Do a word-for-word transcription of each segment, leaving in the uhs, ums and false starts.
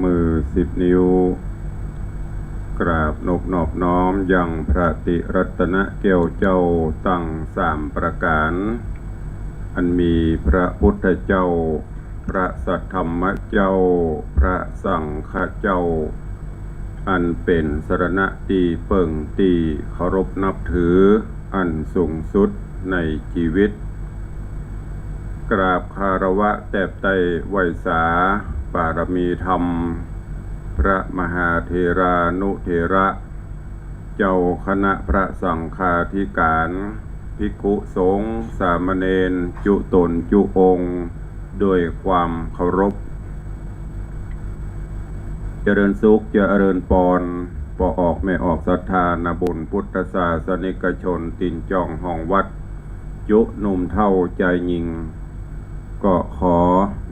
มือสิบนิ้ว กราบนบนอบน้อมยังพระติรัตนแก้วเจ้าตังสามประก๋าน อันมีพระพุทธเจ้า พระสัทธรรมเจ้า พระสังฆเจ้า อันเป๋นสรณะตี้เปิ่งตี้เคารพนับถืออันสูงสุดในจีวิต กราบคารวะแตบไต้ไหว้สาปารมีธรรม พระมหาเถรานุเถระ เจ้าคณะพระสังฆาธิก๋าน ภิกขุสงฆ์สามเณร จุ๊ต๋นจุ๊องค์ ด้วยความเคารพ เจริญสุขเจริญปอน ป้อออกแม่ออกศรัทธานาบุญพุทธศาสนิกชนตี๋นจ่องห้องวัด จุ๊หนุ่มเฒ่าจายญิง ก็ขอ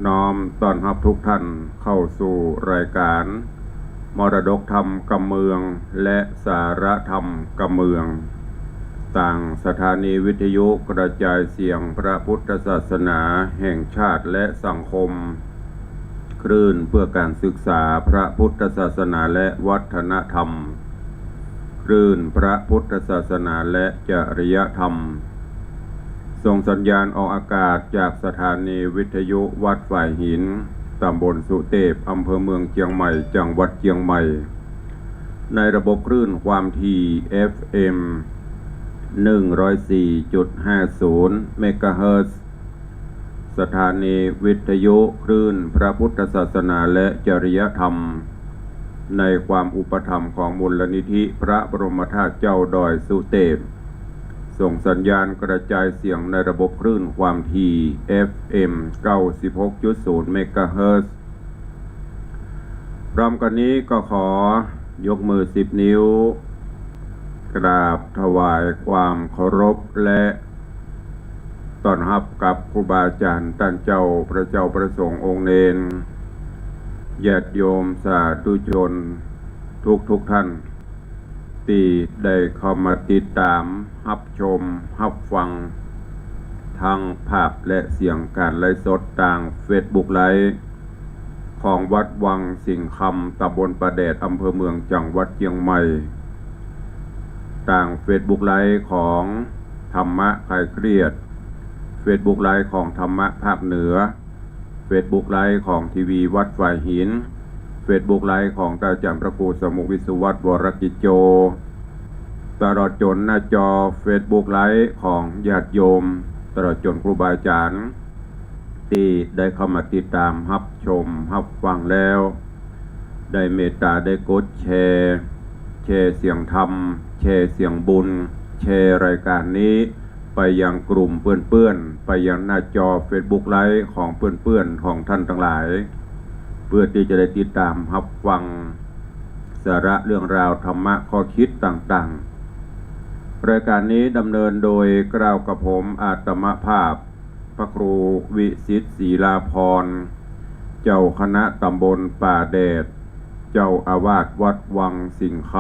น้อมต้อนฮับทุกท่านเข้าสู่รายก๋าน มรดกธรรมกำเมือง และสาระธรรมกำเมือง ตางสถานีวิทยุกระจายเสียงพระพุทธศาสนาแห่งชาติและสังคม คลื่นเพื่อการศึกษาพระพุทธศาสนาและวัฒนธรรม คลื่นพระพุทธศาสนาและจริยธรรม ส่งสัญญาณออกอากาศจากสถานีวิทยุวัดฝายหิน ตำบลสุเตพ อำเภอเมืองเจียงใหม่ จังหวัดเจียงใหม่ ในระบบคลื่นความถี่ เอฟเอ็ม หนึ่งร้อยสี่จุดห้าศูนย์ เมกะเฮิรตซ์ สถานีวิทยุคลื่นพระพุทธศาสนาและจริยธรรม ในความอุปถัมภ์ของมูลนิธิพระบรมธาตุเจ้าดอยสุเตพ ส่งสัญญาณกระจายเสียงในระบบคลื่นความถี่ เอฟเอ็ม เก้าสิบหกจุดศูนย์ เมกะเฮิรตซ์ พร้อมกั๋นนี้ก็ขอยกมือสิบนิ้ว กราบถวายความเคารพและต้อนฮับกับครูบาอาจ๋ารย์ต้านเจ้า พระเจ้าพระสงฆ์องค์เณร ญาติโยมสาธุชนทุกๆ ท่าน ตี้ได้เข้ามาติดต๋าม ฮับชม ฮับฟัง ทั้งภาพและเสียงก๋านไลฟ์สดตางเฟซบุ๊กไลฟ์ ของวัดวังสิงห์คำ ตำบลป่าแดด อำเภอเมือง จังหวัดเจียงใหม่ ตางเฟซบุ๊กไลฟ์ของธรรมะคลายเครียด เฟซบุ๊กไลฟ์ของธรรมะภาคเหนือ เฟซบุ๊กไลฟ์ของทีวีวัดฝายหิน เฟซบุ๊กไลฟ์ของต้านอาจ๋ารย์พระครูสมุห์ วิศวัตร วรกิจโจ ตลอดจ๋นหน้าจอเฟซบุ๊กไลฟ์ของญาติโยม ตลอดจ๋นครูบาอาจ๋ารย์ ตี้ได้เข้ามาติดต๋าม ฮับชม ฮับฟังแล้ว ได้เมตต๋า ได้กดแชร์ แชร์เสียงธรรม แชร์เสียงบุญ แชร์รายก๋านนี้ไปยังกลุ่มเปื้อนๆ ไปยังหน้าจอเฟซบุ๊กไลฟ์ของเปื้อนๆ ของท่านตังหลาย เพื่อตี้จะได้ติดต๋ามฮับฟังสาระเรื่องราวธรรมะข้อคิดต่างๆ รายก๋านนี้ดำเนินโดยเกล้ากระผมอาตมาภาพ พระครูวิสิทธิ์ ศรีลาภรณ์ เจ้าคณะตำบลป่าแดด เจ้าอาวาสวัดวังสิงห์ค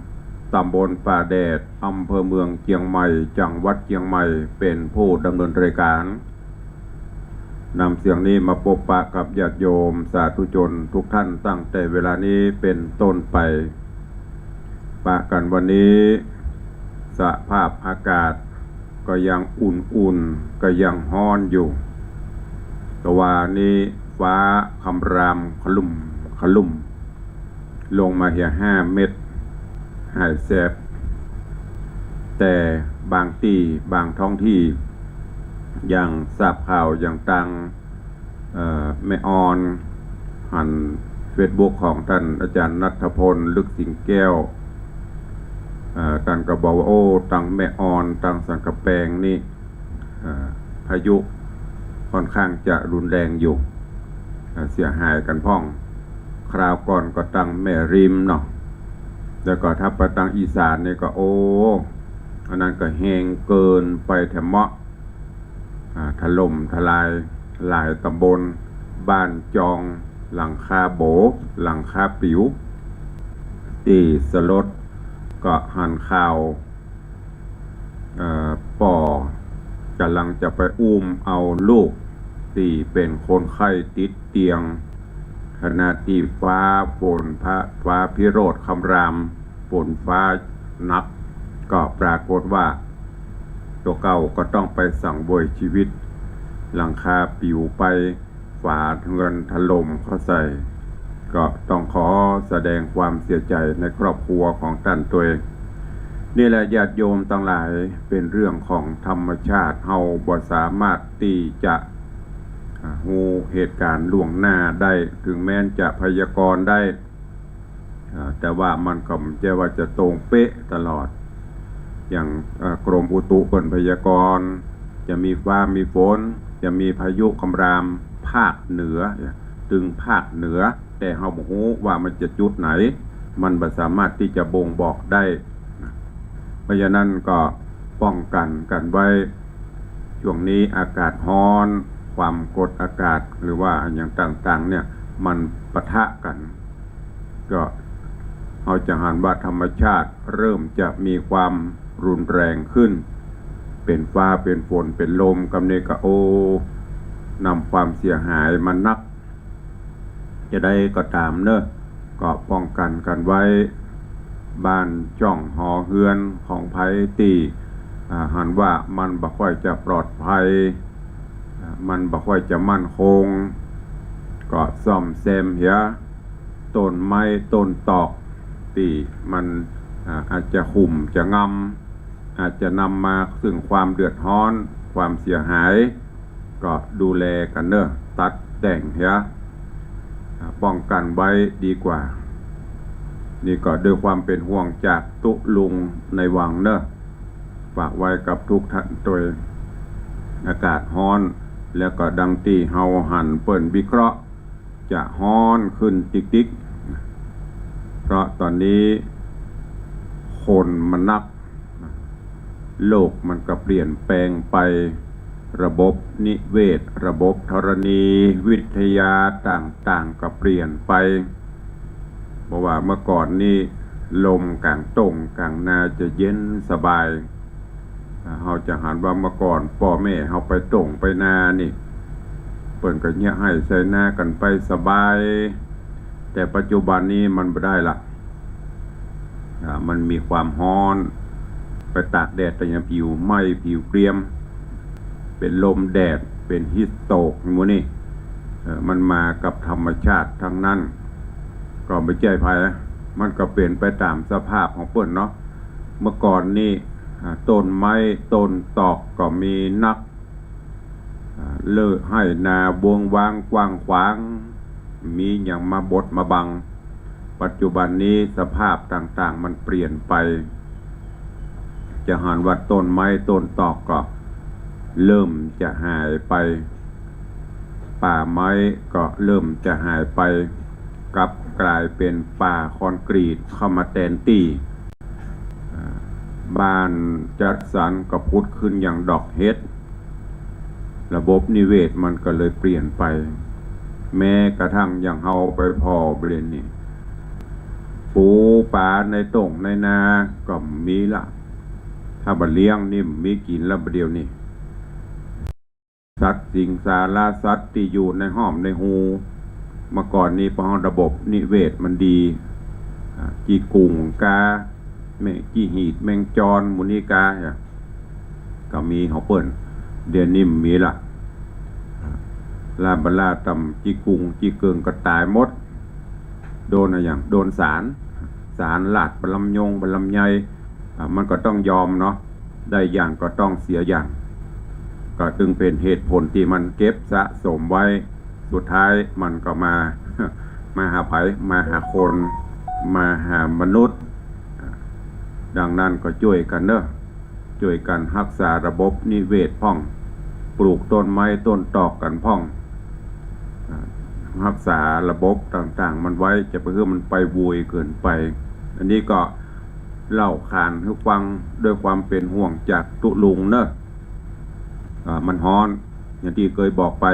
ำ ตำบลป่าแดด อำเภอเมืองเจียงใหม่ จังหวัดเจียงใหม่ เป๋นผู้ดำเนินรายก๋าน นำเสียงนี้มาปบปะกับญาติโยมสาธุชนทุกท่านตั้งแต่เวลานี้เป๋นต้นไป ปะกั๋นวันนี้ สภาพอากาศก็ยังอุ่นๆ ก็ยังฮ้อนอยู่ ตะวานี้ฟ้าคำรามคลึ้มคลึ้ม ลงมาเหียห้าเม็ด หายแสบ แต่บางตี้บางท้องที่ อย่างทราบข่าวอย่างตาง เอ่อ แม่ออน หันเฟซบุ๊กของต้านอาจ๋ารย์ณัฐพล ลึกสิงแก้ว เอ่อ ต้านก็บอกว่า โอ้ ตางแม่ออน ตางสันกำแปงนี่ เอ่อ พายุค่อนข้างจะรุนแรงอยู่ เอ่อ เสียหายกั๋นพ่อง คราวก่อนก็ตางแม่ริมเนาะ แล้วก็ถ้าไปตางอีสานนี่ก็ โอ้ อันนั้นก็แฮงเกินไปแถมเมาะ อ่า ถล่มทลายหลายตำบล บ้านจอง หลังคาโบ๋ หลังคาปิ๋ว ตี้สลดก็หันข่าว เอ่อ ป้อก๋ำลังจะไปอุ้มเอาลูกตี้เป๋นคนไข้ติดเตียง ขณะตี้ฟ้าฝน ฟ้า ฟ้าพิโรธคำราม ฝนฟ้าหนัก ก็ปรากฏว่าตั๋วเก่าก็ต้องไปสังเวยจีวิต หลังคาปิวไป ฝาเฮือนถล่มเข้าใส่ ก็ต้องขอแสดงความเสียใจ๋ในครอบครัวของต้านตวย นี่แหละญาติโยมตังหลาย เป๋นเรื่องของธรรมชาติ เฮาบ่สามารถตี้จะ อ่า ฮู้เหตุก๋ารณ์ล่วงหน้าได้ เถิงแม้นจะพยากรณ์ได้ อ่า แต่ว่ามันก็บ่ใจ้ว่าจะตรงเป๊ะตลอด อย่าง อ่า กรมอุตุเปิ้นพยากรณ์ จะมีฟ้ามีฝน จะมีพายุคำรามภาคเหนือ ตึงภาคเหนือ แต่เฮาบ่ฮู้ว่ามันจะจุดไหน มันบ่สามารถตี้จะบ่งบอกได้นะ เพราะฉะนั้นก็ป้องกั๋นกั๋นไว้ ช่วงนี้อากาศฮ้อน ความกดอากาศหรือว่าอะหยังต่างๆ เนี่ย มันปะทะกั๋น ก็เฮาจะหันว่าธรรมชาติเริ่มจะมีความรุนแรงขึ้น เป๋นฟ้า เป๋นฝน เป๋นลม กำนี้ก็ โอ้ นำความเสียหายมานัก จะใดก็ต๋ามเนาะ ก็ป้องกั๋นกั๋นไว้ บ้านจ้องหอเฮือนของใผตี้ อ่า หันว่ามันบ่ค่อยจะปลอดภัย อ่า มันบ่ค่อยจะมั่นคง ก็ซ่อมแซมเหีย ต้นไม้ต้นตอกตี้มัน อ่า อาจจะหุ้มจะงำ อาจจะนำมาซึ่งความเดือดฮ้อน ความเสียหาย ก็ดูแลกั๋นเนาะ ตัดแต่งเหีย อ่า ป้องกั๋นไว้ดีกว่า นี่ก็ด้วยความเป๋นห่วงจากตุ๊ลุงในวังเนาะ ฝากไว้กับทุกท่านตวย อากาศฮ้อน แล้วก็ดังตี้เฮาหันเปิ้นวิเคราะห์ จะฮ้อนขึ้นติ๊กๆ เพราะต๋อนนี้คนมันนัก โลกมันก็เปลี่ยนแปลงไป ระบบนิเวศ ระบบธรณีวิทยาต่างๆ ก็เปลี่ยนไป เพราะว่าเมื่อก่อนนี่ลมก๋างต้งก๋างนาจะเย็นสบาย เฮาจะหันว่าเมื่อก่อนป้อแม่เฮาไปต้งไปนานี่ เปิ้นก็เยียะไฮ่ไถนากั๋นไปสบาย แต่ปัจจุบันนี้มันบ่ได้ละ อ่า มันมีความฮ้อน ไปตากแดดแต่ยังผิวไหม้ผิวเกรียม เป๋นลมแดด เป๋นฮีทสโตรกหมู่นี่ เอ่อ มันมากับธรรมชาติตังนั้น ก็บ่ใจ้ใผ มันก็เป๋นไปต๋ามสภาพของเปิ้นเนาะ เมื่อก่อนนี่ อ่า ต้นไม้ต้นตอกก็มีนัก อ่า เลิกไฮ่นาบงวางกว้างขวาง มีหยังมาบดมาบัง ปัจจุบันนี้สภาพต่างๆ มันเปลี่ยนไป จะหันว่าต้นไม้ต้นตอกก็เริ่มจะหายไป ป่าไม้ก็เริ่มจะหายไป กลับก๋ายเป๋นป่าคอนกรีตเข้ามาแตนตี้ อ่า บ้านจัดสรรก็ผุดขึ้นอย่างดอกเห็ด ระบบนิเวศมันก็เลยเปลี่ยนไป แม้กระทั่งอย่างเฮาไปผ่อบ่าเดี่ยวนี้ ปูป๋าในต้งในนาก็บ่มีละ ถ้าบ่เลี้ยงนี่บ่มีกิ๋นละบ่าเดี่ยวนี้ สัตว์สิงสารสัตว์ตี้อยู่ในฮ่อมในฮู เมื่อก่อนนี้เพราะระบบนิเวศมันดี อ่า จิกุ่งกา แมงจิหีด แมงจอน หมู่นี้กา อ่า ก็มีของเปิ้น เดี๋ยวนี้บ่มีละ อ่า ลาบ่าลาต่ำจิกุ่งจิเกิ่งก็ต๋ายหมด โดนอะหยัง โดนสาร สารลาดบ่าลำยงบ่าลำไย อ่า มันก็ต้องยอมเนาะ ได้อย่างก็ต้องเสียอย่าง ก็จึงเป๋นเหตุผลตี้มันเก็บสะสมไว้ สุดท้ายมันก็มา มาหาใผ มาหาคน มาหามนุษย์ ดังนั้นก็จ้วยกั๋นเนาะ จ้วยกั๋นฮักษาระบบนิเวศพ่อง ปลูกต้นไม้ต้นตอกกั๋นพ่อง อ่า ฮักษาระบบต่างๆ มันไว้ จะไปหื้อมันไปโวยเกินไป อันนี้ก็เล่าขานหื้อฟังด้วยความเป๋นห่วงจากตุ๊ลุงเนาะ อ่า มันฮ้อน อย่างตี้เกยบอกไป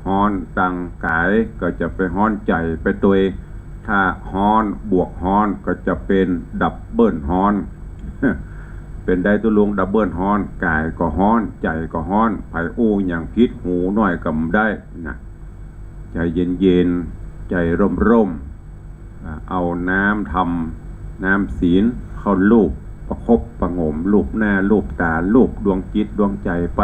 ฮ้อนตางก๋ายก็จะไปฮ้อนใจ๋ไปตวย ถ้าฮ้อนบวกฮ้อนก็จะเป๋นดับเบิลฮ้อน เป๋นใดตุ๊ลุง ดับเบิลฮ้อน ก๋ายก็ฮ้อน ใจ๋ก็ฮ้อน ใผอู้หยังผิดหูหน้อยก็บ่ได้นะ ใจ๋เย็น ใจ๋ร่มๆ อ่า เอาน้ำธรรม น้ำศีลเข้าลูบประคบประหงม ลูบหน้าลูบต๋า ลูบดวงจิตดวงใจ๋ไป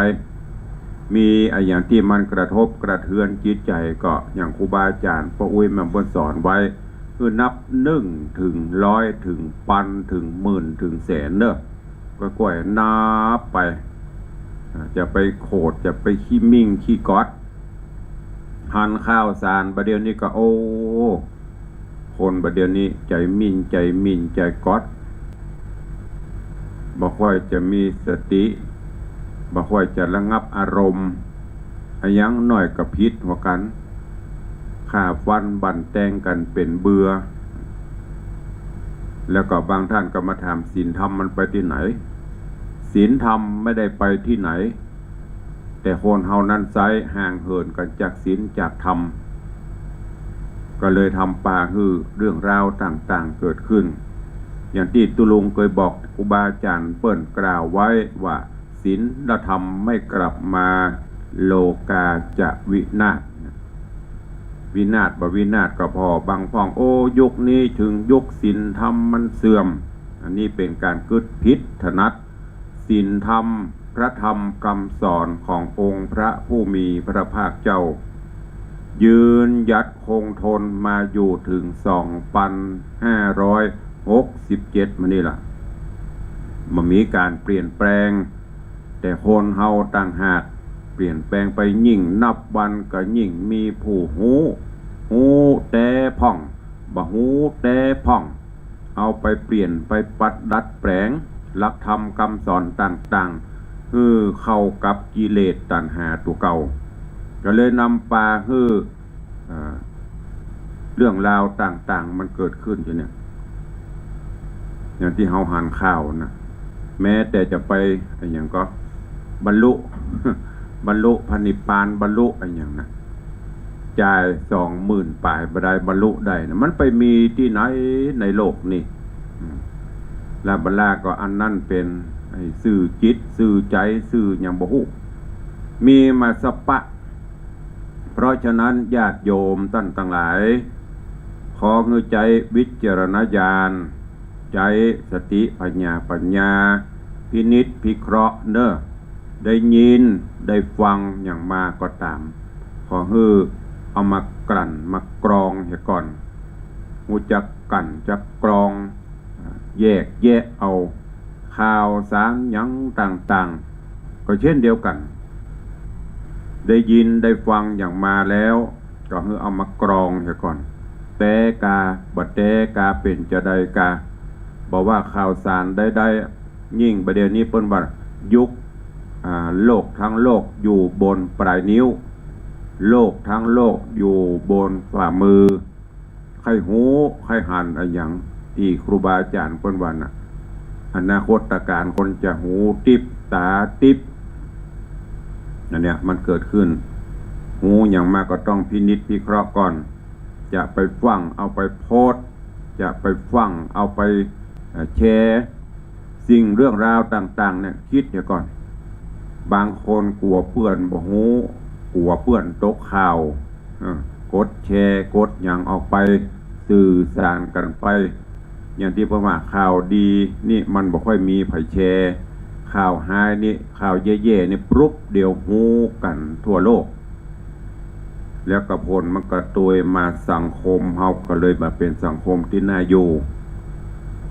มีอะหยังตี้มันกระทบกระเทือนจิตใจ๋ก็อย่างครูบาอาจ๋ารย์ป้ออุ๊ยแม่เปิ้นสอนไว้ คือนับนึ่งเถิงร้อย เถิงปัน เถิงหมื่น เถิงแสนเน่อ ก้อยๆ นับไป อ่า จะไปโขด จะไปขี้มิ่งขี้ก๊อด หันข่าวสารบ่าเดี่ยวนี้ก็ โอ้ คนบ่าเดี่ยวนี้ใจ๋มิ่น ใจ๋มิ่น ใจ๋ก๊อด บ่ค่อยจะมีสติ บ่ค่อยจะระงับอารมณ์ อะหยังน้อยก็ผิดหัวกั๋น ฆ่าฟันบั่นแตงกั๋นเป๋นเบื่อ แล้วก็บางท่านก็มาถาม ศีลธรรมมันไปตี้ไหน ศีลธรรมไม่ได้ไปตี้ไหน แต่คนเฮานั้นไซร้ห่างเหินกั๋นจากศีลจากธรรม ก็เลยทำปาหื้อเรื่องราวต่างๆ เกิดขึ้น อย่างตี้ตุ๊ลุงเกยบอกครูบาอาจ๋ารย์เปิ้นกล่าวไว้ว่า ศีลธรรมไม่กลับมา โลกาจะวินาศ วินาศบ่วินาศก็ผ่อ บางพ่อง โอ้ ยุคนี้เถิงยุคศีลธรรมมันเสื่อม อันนี้เป๋นก๋านกึ๊ดผิดถนัด ศีลธรรม พระธรรมกำสอนขององค์พระผู้มีพระภาคเจ้า ยืนหยัดคงทนมาอยู่เถิงสองปันห้าร้อยหกสิบเจ็ดมานี่ละ บ่มีก๋านเปลี่ยนแปลง แต่คนเฮาต่างหากเปลี่ยนแปลงไป ยิ่งนับวันก็ยิ่งมีผู้ฮู้ ฮู้แต๊พ่อง บ่ฮู้แต๊พ่อง เอาไปเปลี่ยนไปปรับดัดแปลงหลักธรรมกำสอนต่างๆ หื้อเข้ากับกิเลสตัณหาตั๋วเก่า ก็เลยนำปาหื้อ อ่า เรื่องราวต่างๆ มันเกิดขึ้นอยู่เนี่ย อย่างตี้เฮาหันข่าวนะ แม้แต่จะไปอะหยังก็ บรรลุ บรรลุพระนิพพาน บรรลุอะหยังนะ จ่ายสองหมื่นป๋ายบ่ได้บรรลุได้นะ มันไปมีตี้ไหนในโลกนี่ อืม และบรรดาก็อันนั้นเป๋นไอ้ซื่อจิต ซื่อใจ๋ ซื่อหยังบ่ฮู้ มีมาสะปะ เพราะฉะนั้นญาติโยมต้านตังหลาย ขอหื้อใจ๊วิจารณญาณ ใจ๊สติผญาปั๋ญญา พินิจพิเคราะห์เน่อ ได้ยินได้ฟังหยังมาก็ต๋าม ขอหื้อเอามากลั่นมากรองเหียก่อน ฮู้จักกลั่นจักกรอง แยกแยะเอา ข่าวสารหยังต่างๆ ก็เช่นเดียวกั๋น ได้ยินได้ฟังหยังมาแล้ว ก็หื้อเอามากรองเหียก่อน แต๊กา บ่แต๊กา เป๋นจาใดกา บ่ว่าข่าวสารใดๆ ยิ่งบ่าเดี่ยวนี้เปิ้นว่ายุค อ่า โลกทั้งโลกอยู่บนปลายนิ้ว โลกทั้งโลกอยู่บนฝ่ามือ ใค่ฮู้ใค่หันอะหยังตี้ครูบาอาจ๋ารย์เปิ้นว่าน่ะ อนาคตก๋าลคนจะหูติ๊บต๋าติ๊บ อันเนี้ยมันเกิดขึ้น ฮู้หยังมาก็ต้องพินิจพิเคราะห์ก่อน จะไปฟั่งเอาไปโพสต์ จะไปฟั่งเอาไป เอ่อ แชร์ สิ่งเรื่องราวต่างๆ เนี่ย กึ๊ดเหียก่อน บางคนกั๋วเปื้อนบ่ฮู้ กั๋วเปื้อนตกข่าว เออ กดแชร์ กดหยังออกไป สื่อสารกั๋นไป อย่างตี้เปิ้นว่าข่าวดีนี่มันบ่ค่อยมีใผแชร์ ข่าวฮ้ายนี่ ข่าวแย่ๆ นี่ปรุบเดียวฮู้กั๋นทั่วโลก แล้วก็ผลมันก็ตวยมาสังคมเฮาก็เลยมาเป๋นสังคมตี้น่าอยู่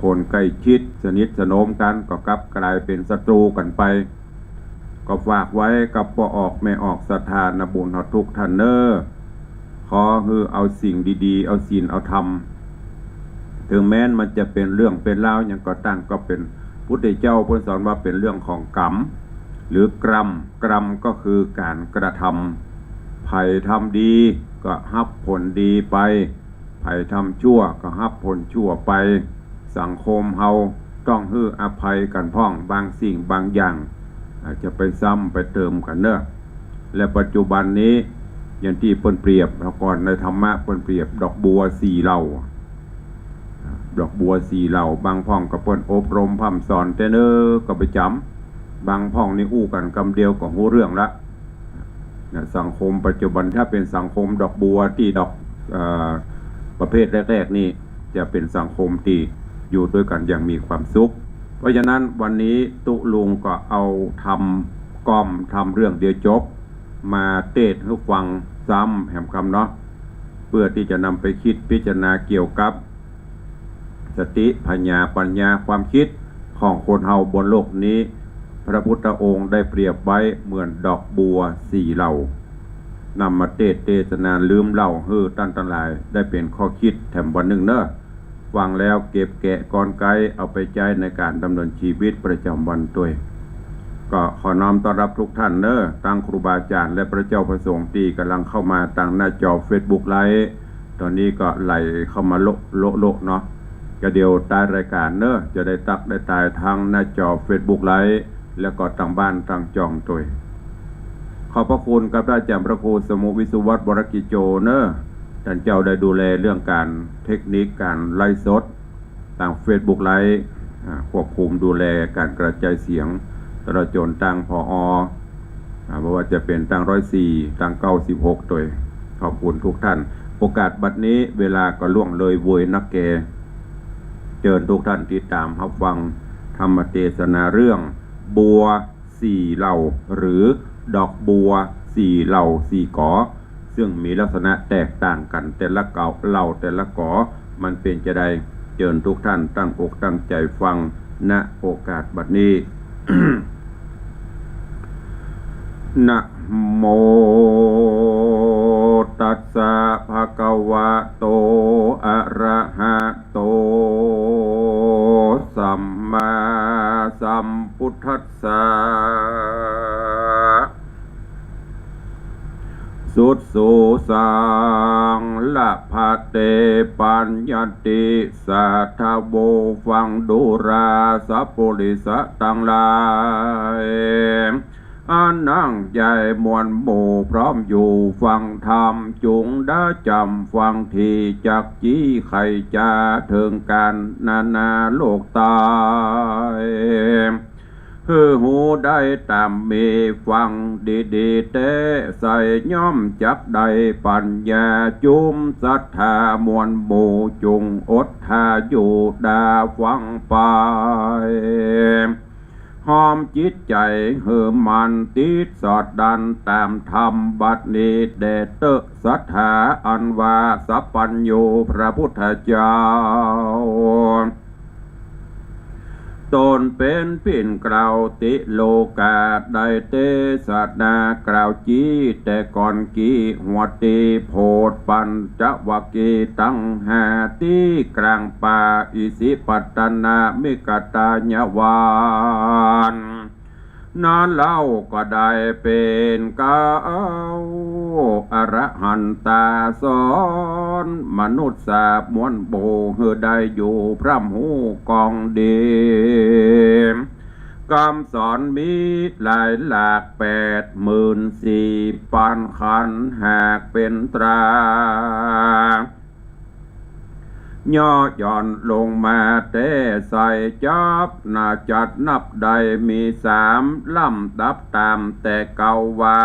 คนใก้ชิดสนิทสนมกั๋นก็กลับก๋ายเป๋นศัตรู๋กั๋นไป ก็ฝากไว้กับป้อออกแม่ออกศรัทธานาบุญเฮาทุกท่านเน่อ ขอหื้อเอาสิ่งดีๆ เอาศีลเอาธรรม เถิงแม้นมันจะเป๋นเรื่องเป๋นราวหยังก็ต๋าง ก็เป๋น พุทธเจ้าเปิ้นสอนว่าเป๋นเรื่องของกรรม หรือกรรม กรรมก็คือก๋านกระทำ ใผทำดีก็ฮับผลดีไป ใผทำชั่วก็ฮับผลชั่วไป สังคมเฮาต้องหื้ออภัยกั๋นพ่อง บางสิ่งบางอย่าง อาจจะไปซ้ำไปเติมกั๋นเน่อ และปัจจุบันนี้ อย่างตี้เปิ้นเปรียบ เมื่อก่อนในธรรมะเปิ้นเปรียบดอกบัวสี่เหล่า ดอกบัวสี่เหล่า บางพ่องก็เปิ้นอบรมพร่ำสอนแต๊เนิ่นก็ไปจ๋ำ บางพ่องนี่อู้กั๋นกำเดียวก็ฮู้เรื่องละ นะ สังคมปัจจุบันถ้าเป๋นสังคมดอกบัวตี้ดอก เอ่อ ประเภทแรกๆ นี่จะเป๋นสังคมตี้อยู่ตวยกั๋นอย่างมีความสุข เพราะฉะนั้นวันนี้ตุ๊ลุงก็เอาธรรมก้อมธรรมเรื่องเดียวจบ มาเตสน์หื้อฟังซ้ำแหมกำเนาะ เพื่อตี้จะนำไปกึ๊ดพิจารณาเกี่ยวกับ สติ ผญา ปั๋ญญา ความกึ๊ดของคนเฮาบนโลกนี้ พระพุทธองค์ได้เปรียบไว้เหมือนดอกบัวสี่เหล่า นำมาเตสน์เตสนาลืมเล่าหื้อต้านตังหลายได้เป๋นข้อกึ๊ดแถมวันนึ่งเน่อ ฟังแล้วเก็บแกะกลไกเอาไปใจ๊ในก๋านดำเนินชีวิตประจ๋ำวันตวย ก็ขอน้อมต้อนรับทุกท่านเน่อ ตังครูบาอาจ๋ารย์และพระเจ้าพระสงฆ์ตี้ก่ำลังเข้ามาตางหน้าจอเฟซบุ๊กไลฟ์ ต๋อนนี้ก็ไหลเข้ามาโละโละโละเนาะ ก็เดี๋ยวต๊ายรายก๋านเน่อ จะได้ตั๊กได้ตายตังหน้าจอเฟซบุ๊กไลฟ์ แล้วก็ตางบ้านตางจองตวย ขอบพระคุณกับพระอาจ๋ารย์พระครูสมุห์ วิศวัฒน์ วรกิจโจเน่อ ต้านเจ้าได้ดูแลเรื่องก๋านเทคนิคก๋านไลฟ์สด ตางเฟซบุ๊กไลฟ์ อ่า ควบคุมดูแลก๋านกระจายเสียง ตลอดจ๋นตาง ผอ อ่า บ่ว่าจะเป๋นตางร้อยสี่ ตางเก้าสิบหกตวย ขอบคุณทุกท่าน โอกาสบัดนี้เวลาก็ล่วงเลยโวยนักแก เจิญทุกท่านติดต๋ามฮับฟังธรรมเตสนาเรื่องบัวสี่เหล่า หรือดอกบัวสี่เหล่าสี่ก๋อ ซึ่งมีลักษณะแตกต่างกั๋นแต่ละเหล่าแต่ละก๋อ มันเป๋นจาใด เจิญทุกท่านตั้งอกตั้งใจ๋ฟัง ณ โอกาสบัดนี้ นะโมตัสสะ ภะคะวะโต อะระหะโต สัมมาสัมพุทธัสสะ สุดสูสัง ละพะเต ปัญญาติ สัทธาโว ฟังดูรา สัพปุริสะตังหลาย อานังใหญ่มวลหมู่พร้อมอยู่ฟังธรรม จุ่งได้จ๋ำฟังตี้จักจี้ไขจ๋าเถิงกั๋นนานาโลกใต้ หื้อฮู้ได้ต๋ามมีฟังดีๆ แต๊ใส่ ย่อมจักได้ปัญญาจุ่มสัทธามวลหมู่ จุ่งอดถ้าอยู่ดาฟังไป ห้อมจิตใจ๋หื้อมั่นติดสอดดั้นต๋ามธรรมบัดนี้แด่เต๊อะ สัทธาอันว่าสัพพัญญูพระพุทธเจ้า ต๋นเป๋นปิ่นเกล้าติโลกา ได้เตสนากล่าวจี้แต่ก่อนกี้ หัวตี้โผดปัญจวักคีย์ตังห้า ตี้ก๋างป่าอิสิปตนมิคทายวัน นั้นเล่าก็ได้เป๋นเกล้าอรหันตา สอนมนุษย์สามวลหมู่ หื้อได้อยู่พร่ำฮู้กองดี กำสอนมีหลายหลาก แปดหมื่นสี่ปันขัน หากเป๋นตรา ย่อหย่อนลงมาแต๊ใส่ จับนาจัดนับได้มีสามลำดับต๋ามแต่เก่าว่า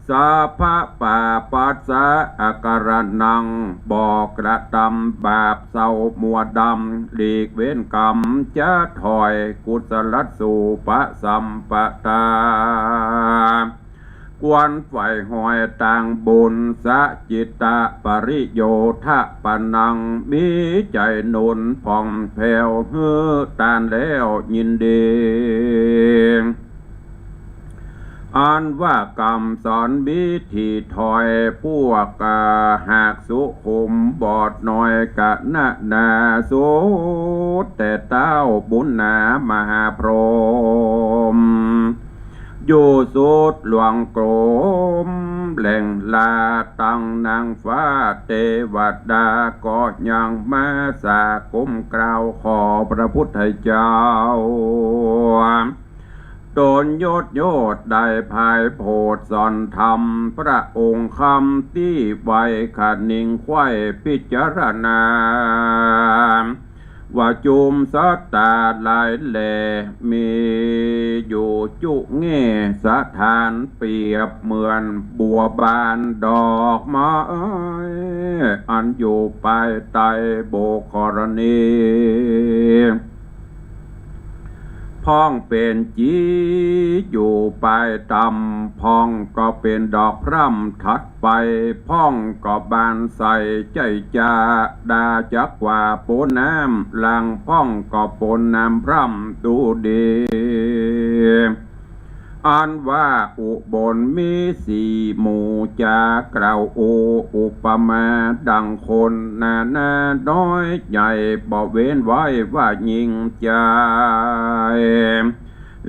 สัพพะปาปัสสะอาการะนัง บ่กระตำบาปเศร้ามัวดำ หลีกเว้นกรรมจะถอย กุศลสูปสัมปทา ควรใฝ่หอยตางบุญ สะจิตตะปริโยทะปะนัง มีใจ๋หนุนผ่องแผ้ว หื้อตานแล้วยินดี อันว่ากำสอนมีตี้ถอย พวกหากสุขุมบอดน้อย กะนะนาสุดแต่เต๊าบุญหนามหาพรหม อยู่สุดหลวงกรมแหล่งลา ตังนางฟ้าเตวดา ก็ยังมาสากุมกล่าวขอพระพุทธเจ้า ต๋นยศโยศได้ภายโผดสอนธรรม พระองค์คำตี้ไวขนิงใคว่พิจารณา ว่าจุมสัตตาหลายแหล่ มีอยู่จุแง่สถาน เปรียบเหมือนบัวบานดอกไม้ อันอยู่ภายใต้โบกธรณี พ่องเป๋นจีอยู่ปลายต่ำ พ่องก็เป๋นดอกพร่ำ ถัดไปพ่องก็บานใส ใจ้จะดาจักว่าโป๊นน้ำ หลังพ่องก็โป๊นน้ำพร่ำดูดี อันว่าอุบลมีสี่หมู่ จะกล่าวโออุปมาดังคน นานาน้อยใหญ่ บ่เว้นไว้ว่ายิ่งใหญ่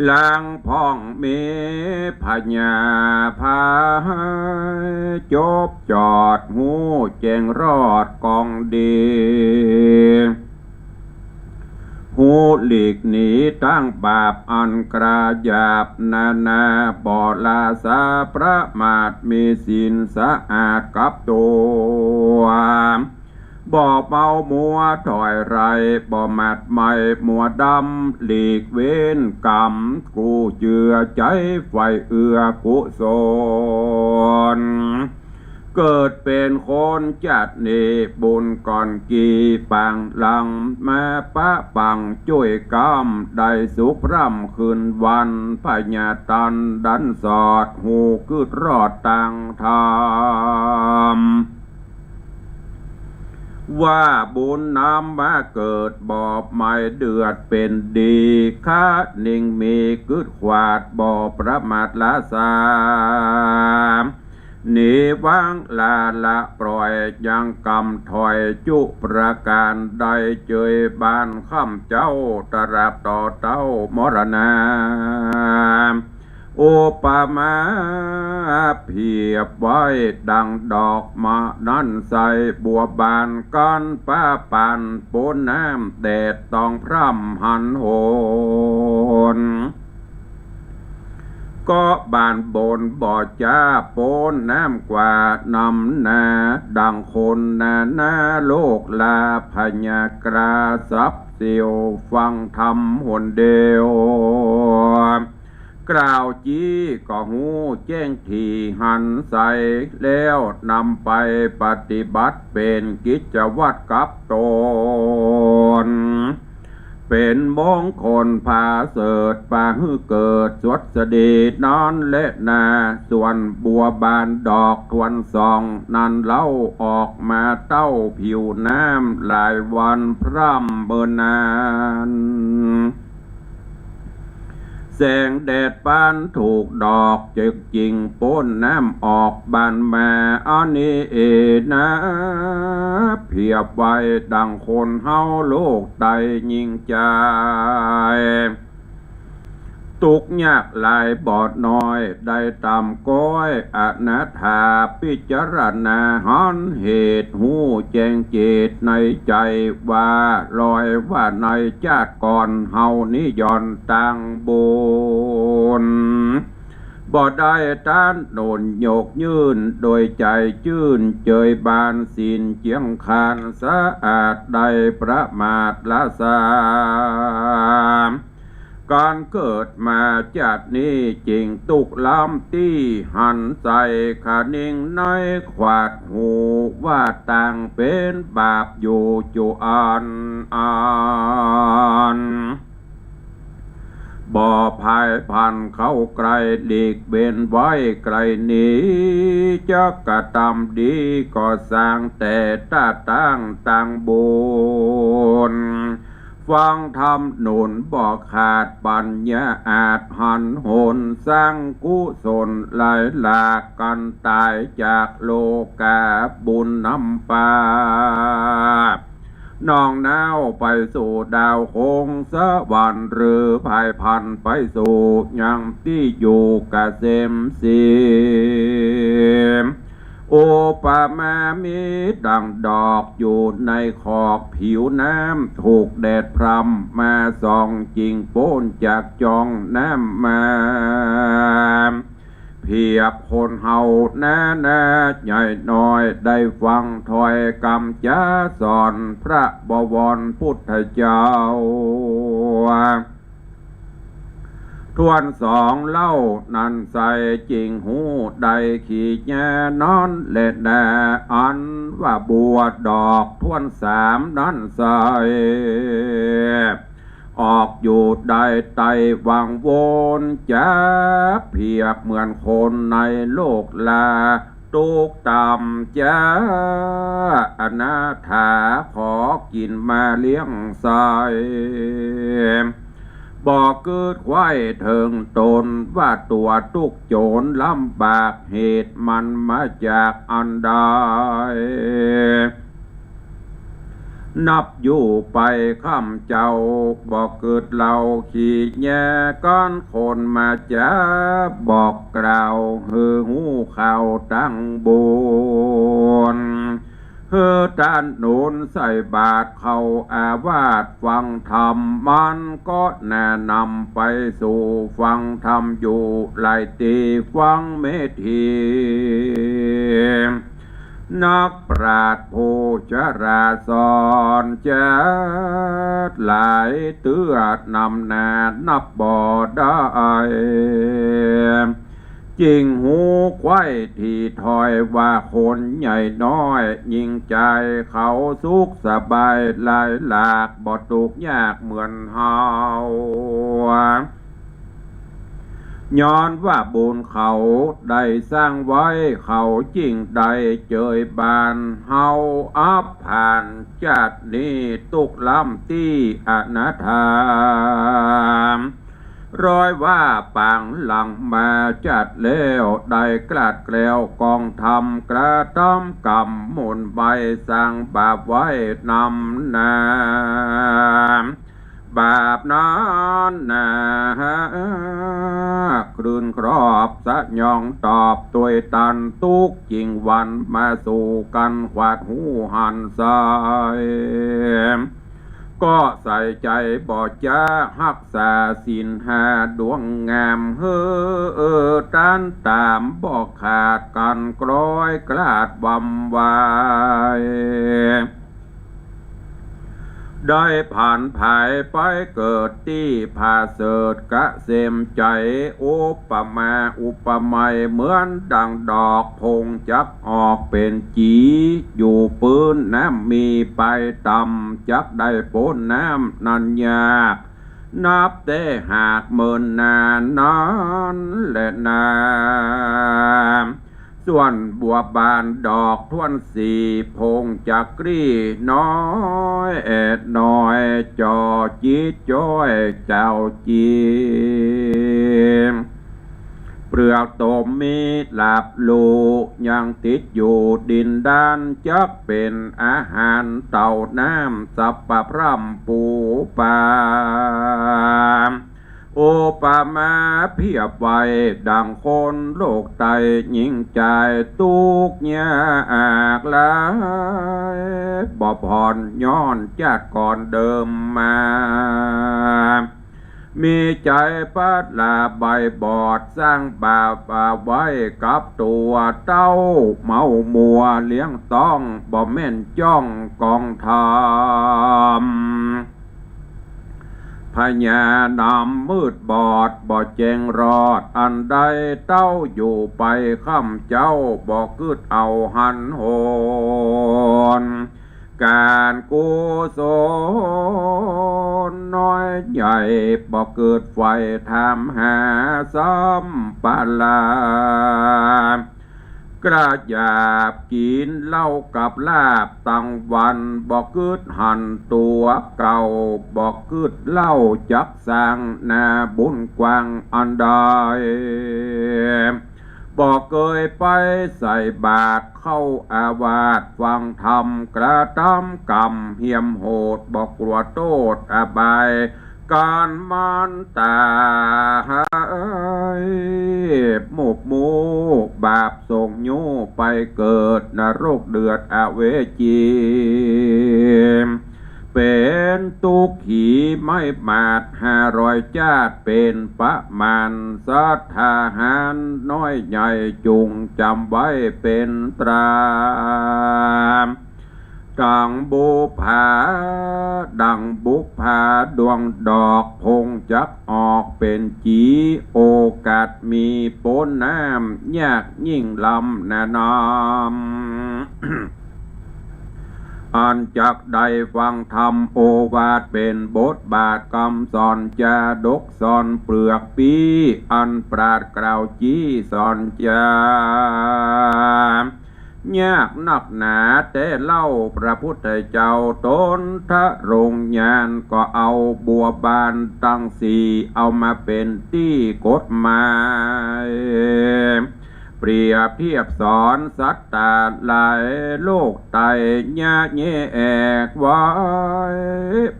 หลังพ่องมีพญาพาย จบจอดฮู้แจ้งรอดกองดี ฮู้หลีกหนีตั้งบาปอันกล้าหยาบ นานาบ่ละสาประมาท มีศีลสะอาดกับตั๋ว บ่เมามัวถ้อยไร บ่หมัดไหม้มัวดำ หลีกเว้นกรรม กู้เจือใจ๊ใฝ่เอื้อกุศล เกิดเป๋นคนจาตินี้ บุญก่อนกี่ปางหลัง มาปะปังจ้วยกำ ได้สุขพร่ำคืนวัน พญาตันดันสอด ฮู้กึ๊ดรอดตางธรรม ว่าบุญนำมาเกิด บ่ไหม้เดือดเป๋นดี คะนิงมีกึ๊ดขวาด บ่ประมาทละสา หนีวางละละปล่อย ยังกำถ้อยจุประก๋าน ได้เจยบานค่ำเจ๊า ตราบต่อเต้ามรณา อุปมาเปรียบไว้ดังดอกมะนันไส บัวบานก้านปะปาน โป๊นน้ำแดดต้องพร่ำหันหน ก็บานบนบ่จ้า โป๊นน้ำกว่านำหน้า ดังคนนานาโลกลา พญากราสับเสี้ยว ฟังธรรมหนเดียว กล่าวจี้ก็ฮู้แจ้งถี่หันใส แล้วนำไปปฏิบัติ เป๋นกิจวัตรกับตน เป๋นมงคลผาเสริฐ ปาหื้อเกิดสวัสดีนั้นแลนา ส่วนบัวบานดอกทวนส่อง นั้นเล่าออกมาเต้าผิวน้ำ หลายวันพร่ำเมินนาน แสงแดดปานถูกดอก จึกจิ่งโป๊นน้ำออกบานมา อันนี้เอนะ เปรียบไว้ดังคนเฮาโลกใต้ยิ่งใจ๋ ตุ๊กข์ยากหลายบอดน้อย ได้ต๋ามก้อยอนาถา พิจารณาหันเหตุ ฮู้แจ้งเจตในใจ๋ ว่าลอยว่าในจาติก่อน เฮานี้ย่อนตางบุญ บ่ได้ต้านหนุนยกยื่น โดยใจ๋จื้นเจยบานศีลเจียงคานสะอาด ได้ประมาทละสา ก๋านเกิดมาจาตินี้ จิ่งตุ๊กข์ล้ำตี้หันใส คะนิงในขวาดฮู้ ว่าต่างเป๋นบาปอยู่จุอันอัน บ่พายพันเข้าใก้ หลีกเว้นไว้ไกลหนี จักกระตำดีก็สร้างแต่ต้าตั้งตางบุญ ฟังธรรมหนุนบ่ขาด ปัญญาอาจหันหน สร้างกุศลหลายหลาก กันต๋ายจากโลก๋า บุญนำปา น้องน้าวไปสู่ดาวคงสวรรค์ หรือพายพันไปสู่ยังตี้อยู่กะเสมสี อุปมามีดังดอกอยู่ในขอกผิวน้ำ ถูกแดดพร่ำมาส่อง จิ่งโป๊นจากจองน้ำมา ก เปรียบคนเฮาแน่แน่ ใหญ่น้อยได้ฟังถ้อยกำจ๋าสอนพระบวรพุทธเจ้า ถ้วนสองเล่านั้นใส จึงฮู้ได้ขี้แยนอนแลนา อันว่าบัวดอกถ้วนสามนั้นใส ออกอยู่ได้ไตวังวน จักเปรียบเหมือนคนในโลกลา ตุ๊กต่ำจ๋าอนาถา ขอกิ๋นมาเลี้ยงใส บ่กึ๊ดใค่เถิงต๋น ว่าตั๋วตุ๊กโจรลำบาก เหตุมันมาจากอันใด นับอยู่ไปค่ำเจ๊า บ่กึ๊ดเล่าขี้แยกั๋น คนมาจ๋าบอกกล่าว หื้อฮู้ข่าวตังบุญ หื้อต้านหนุนใส่บาตรเข้าอาวาสฟังธรรม มันก็แนะนำไปสู่ฟังธรรมอยู่หลายตี้ ฟังเมธี นักปราชญ์ผู้ฉลาดสอนแจ๋วหลายเตื้อนำหน้านับบ่ได้ จึงฮู้ใค่ตี้ถ้อยว่าคนใหญ่น้อย ญิงจายเขาสุขสบายหลายหลาก บ่ตุ๊กยากเหมือนเฮา ย้อนว่าบุญเขาได้สร้างไว้ เขาจึงได้เจยบาน เฮาอับผ่านจาตินี้ตุ๊กล้ำตี้อนาถา ร้อยว่าปางหลังมาจาติแล้ว ได้กลาดแกล้วกองธรรม กระทำกรรมหมุนไป สร้างบาปไว้นำหน้า บาปนั้นนา คลื่นครอบสยองตอบ ตวยตันตุ๊กจึงหวั่น มาสู่กั๋นขวาดฮู้หันใส ก็ใส่ใจ๋บ่จ๊า ฮักษาศีลห้าดวงงาม หื้อต้านต๋ามบ่ขาด กั๋นกร้อยกลาดวำวาย ได้ผันผายไปเกิดตี้ผาเสริฐเกษมใจ๋ อุปมาอุปไมยเหมือนดังดอกผงจักออกเป๋นจี อยู่ปื้นน้ำมีไปต่ำ จักได้ป๊นน้ำนั้นยาก นับแต่หากเมินนานนั้นแลนา ส่วนบัวบานดอกถ้วนสี่ ผงจักรีน้อยแอดน้อย จ่อจิตจ้อยเจ้าจี เปลือกตมมีหลาบลู ยังติดอยู่ดินด้าน จักเป๋นอาหารเต้าน้ำ สัพพะพร่ำปูปลา อุปมาเปรียบไว้ดังคนโลกไต้ ญิงจายตุ๊กยากหลาย บ่ผ่อนย้อนจาติก่อนเดิมมา มีใจ๋ปะละใบบอด สร้างบาปเอาไว้กับตั๋ว เต้าเมามัวเลี้ยงต้อง บ่แม่นจ้องกองธรรม พญานำมืดบอดบ่แจ้งรอดอันใด เต้าอยู่ไปค่ำเจ๊า บ่กึ๊ดเอาหันโหน ก๋านกุศลน้อยใหญ่ บ่กึ๊ดใฝ่ถามหาสัมปะรา กระหยาบกิ๋นเหล้ากับลาบตังวัน บ่กึ๊ดหันตั๋วเก่า บ่กึ๊ดเหล้าจักสร้างนาบุญกว้างอันใด บ่เกยไปใส่บาตรเข้าอาวาสฟังธรรม กระทำกรรมเหี่ยมโหด บ่กลัวโต้ษอบาย ก๋านมันต๋าย มุกมู่บาปส่งยู้ไปเกิดนรกเดือดอเวจี เป๋นตุ๊กขีไม่หมาดห้าร้อยจ๊าดเป๋นประมาณ สัตว์ทหารน้อยใหญ่จุ่งจ๋ำไว้เป๋นตรา ดังบุปผา ดังบุปผาดวงดอก พงจักออกเป๋นจี โอกาสมีป๊นน้ำ ยากยิ่งลำนาน้ำ อันจักได้ฟังธรรมโอวาทเป๋นบทบาทกำสอนจาดกสอนเปลือกปี้ อันปราชญ์กล่าวจี้สอนจา ยากนักหนาแต๊เล่า พระพุทธเจ้าตนทรงญาณ ก็เอาบัวบานตังสี่ เอามาเป๋นตี้กฎหมาย เปรียบเทียบสอนสัตว์ตังหลาย โลกไตยะแยแอกไว้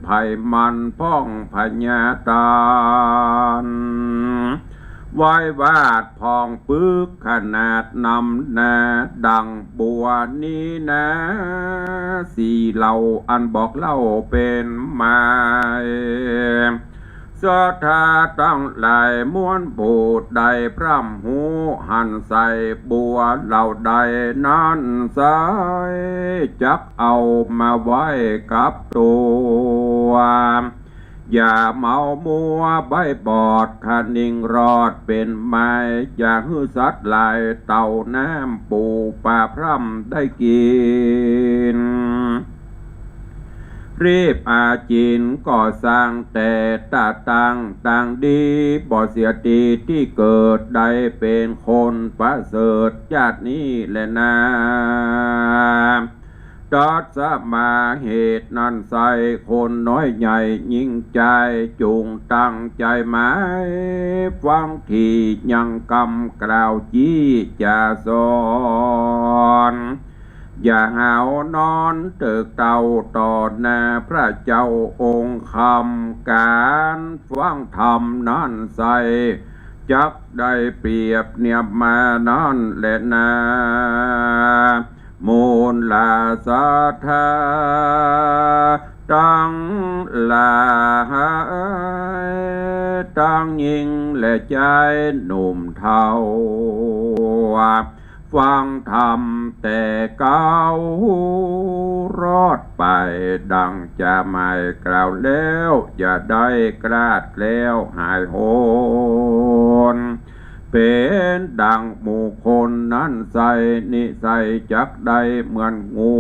ไผมันพ่องพญาตาล ไว้วาดพ่องปึกขนาดนำหน้า ดังบัวนี้นา สี่เหล่าอันบอกเล่าเป๋นหมาย สัตว์ตังหลายมวลผู้ใดพร่ำฮู้หันใส่บัวเหล่าใดนั้นไซร้ จักเอามาไว้กับตั๋ว อย่าเมามัวใบ้บอด คะนิงรอดเป๋นไม้ อย่าหื้อสัตว์หลายเต่าน้ำปูปลาพร่ำได้กิ๋น รีบอาจิ๋นก็สร้างแต่ตาตั้งตังดี บ่เสียตี้ตี้เกิด ได้เป๋นคนประเสริฐจ๊าดนี้แลนา ตัสมาเหตุนั้นไซร้ คนน้อยใหญ่ยิ่งใจ๋ จุ่งตั้งใจ๋หมาย ฟังตี้ยังกำกล่าวจี้จะสอน อย่าหาวนอนเติกเต้าต่อหน้าพระเจ้าองค์คำ ก๋านฟังธรรมนั้นไซร้ จักได้เปรียบเนียบมานั้นแลนา มูลละสัตว์ตังหลาย ตังญิงและจายหนุ่มเฒ่า ฟังธรรมแต่เก๊ารอดไป ดังจะหมายกล่าวแล้ว อย่าได้คลาดแคล้วหายโหน เป๋นดังหมู่คนนั้นไซร้ นิสัยจักได้เหมือนงู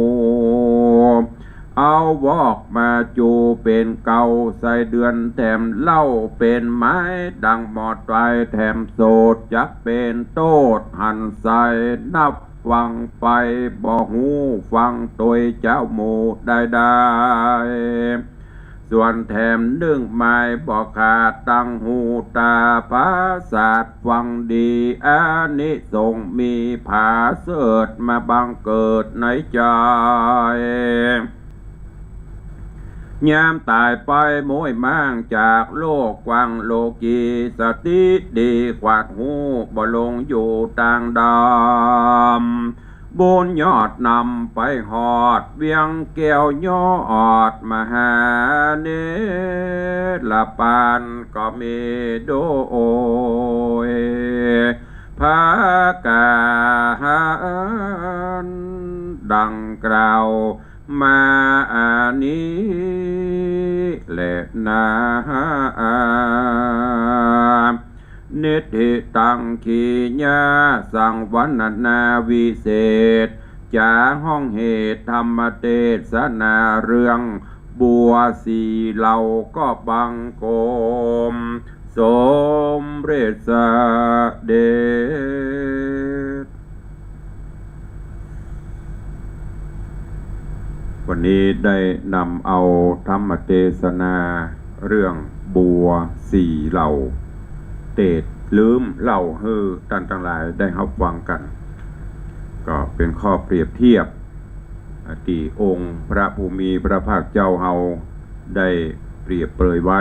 เอาวอกมาจูเป๋นเกา ไส้เดือนแถมเหล้าเป๋นไม้ ดังหมอดตายแถมโสด จักเป๋นโต้ษหันไซร้ นับฟังไปบ่ฮู้ฟังตวยเจ้าหมู่ใดๆ ส่วนแถมนึ่งไม้บ่ขาดตังหูต๋า ประสาทฟังดี อานิสงส์มีผาเสริฐมาบังเกิดในใจ๋ ยามต๋ายไปโม้ยม่างจากโลกกว้างโลกี สติดีขวาดฮู้บ่หลงอยู่ตางดำ บุญยอดนำไปฮอดเวียงแก้วยอดมหาเนรปานก็มีโดย ผากาหารดังกล่าวมานี้แลนา นิทธิตัง ขีญา สังวรรณนาวิเศษ จ๋าฮ้องเหตุธรรมเตสนาเรื่องบัวสี่เหล่าก็บังคมสมเร็จเสด็จ วันนี้ได้นำเอาธรรมเตสนาเรื่องบัวสี่เหล่า เตสลืมเล่าหื้อต้านตังหลายได้ฮับฟังกั๋น ก็เป๋นข้อเปรียบเทียบ ตี้องค์พระผู้มีพระภาคเจ้าเฮาได้เปรียบเปรยไว้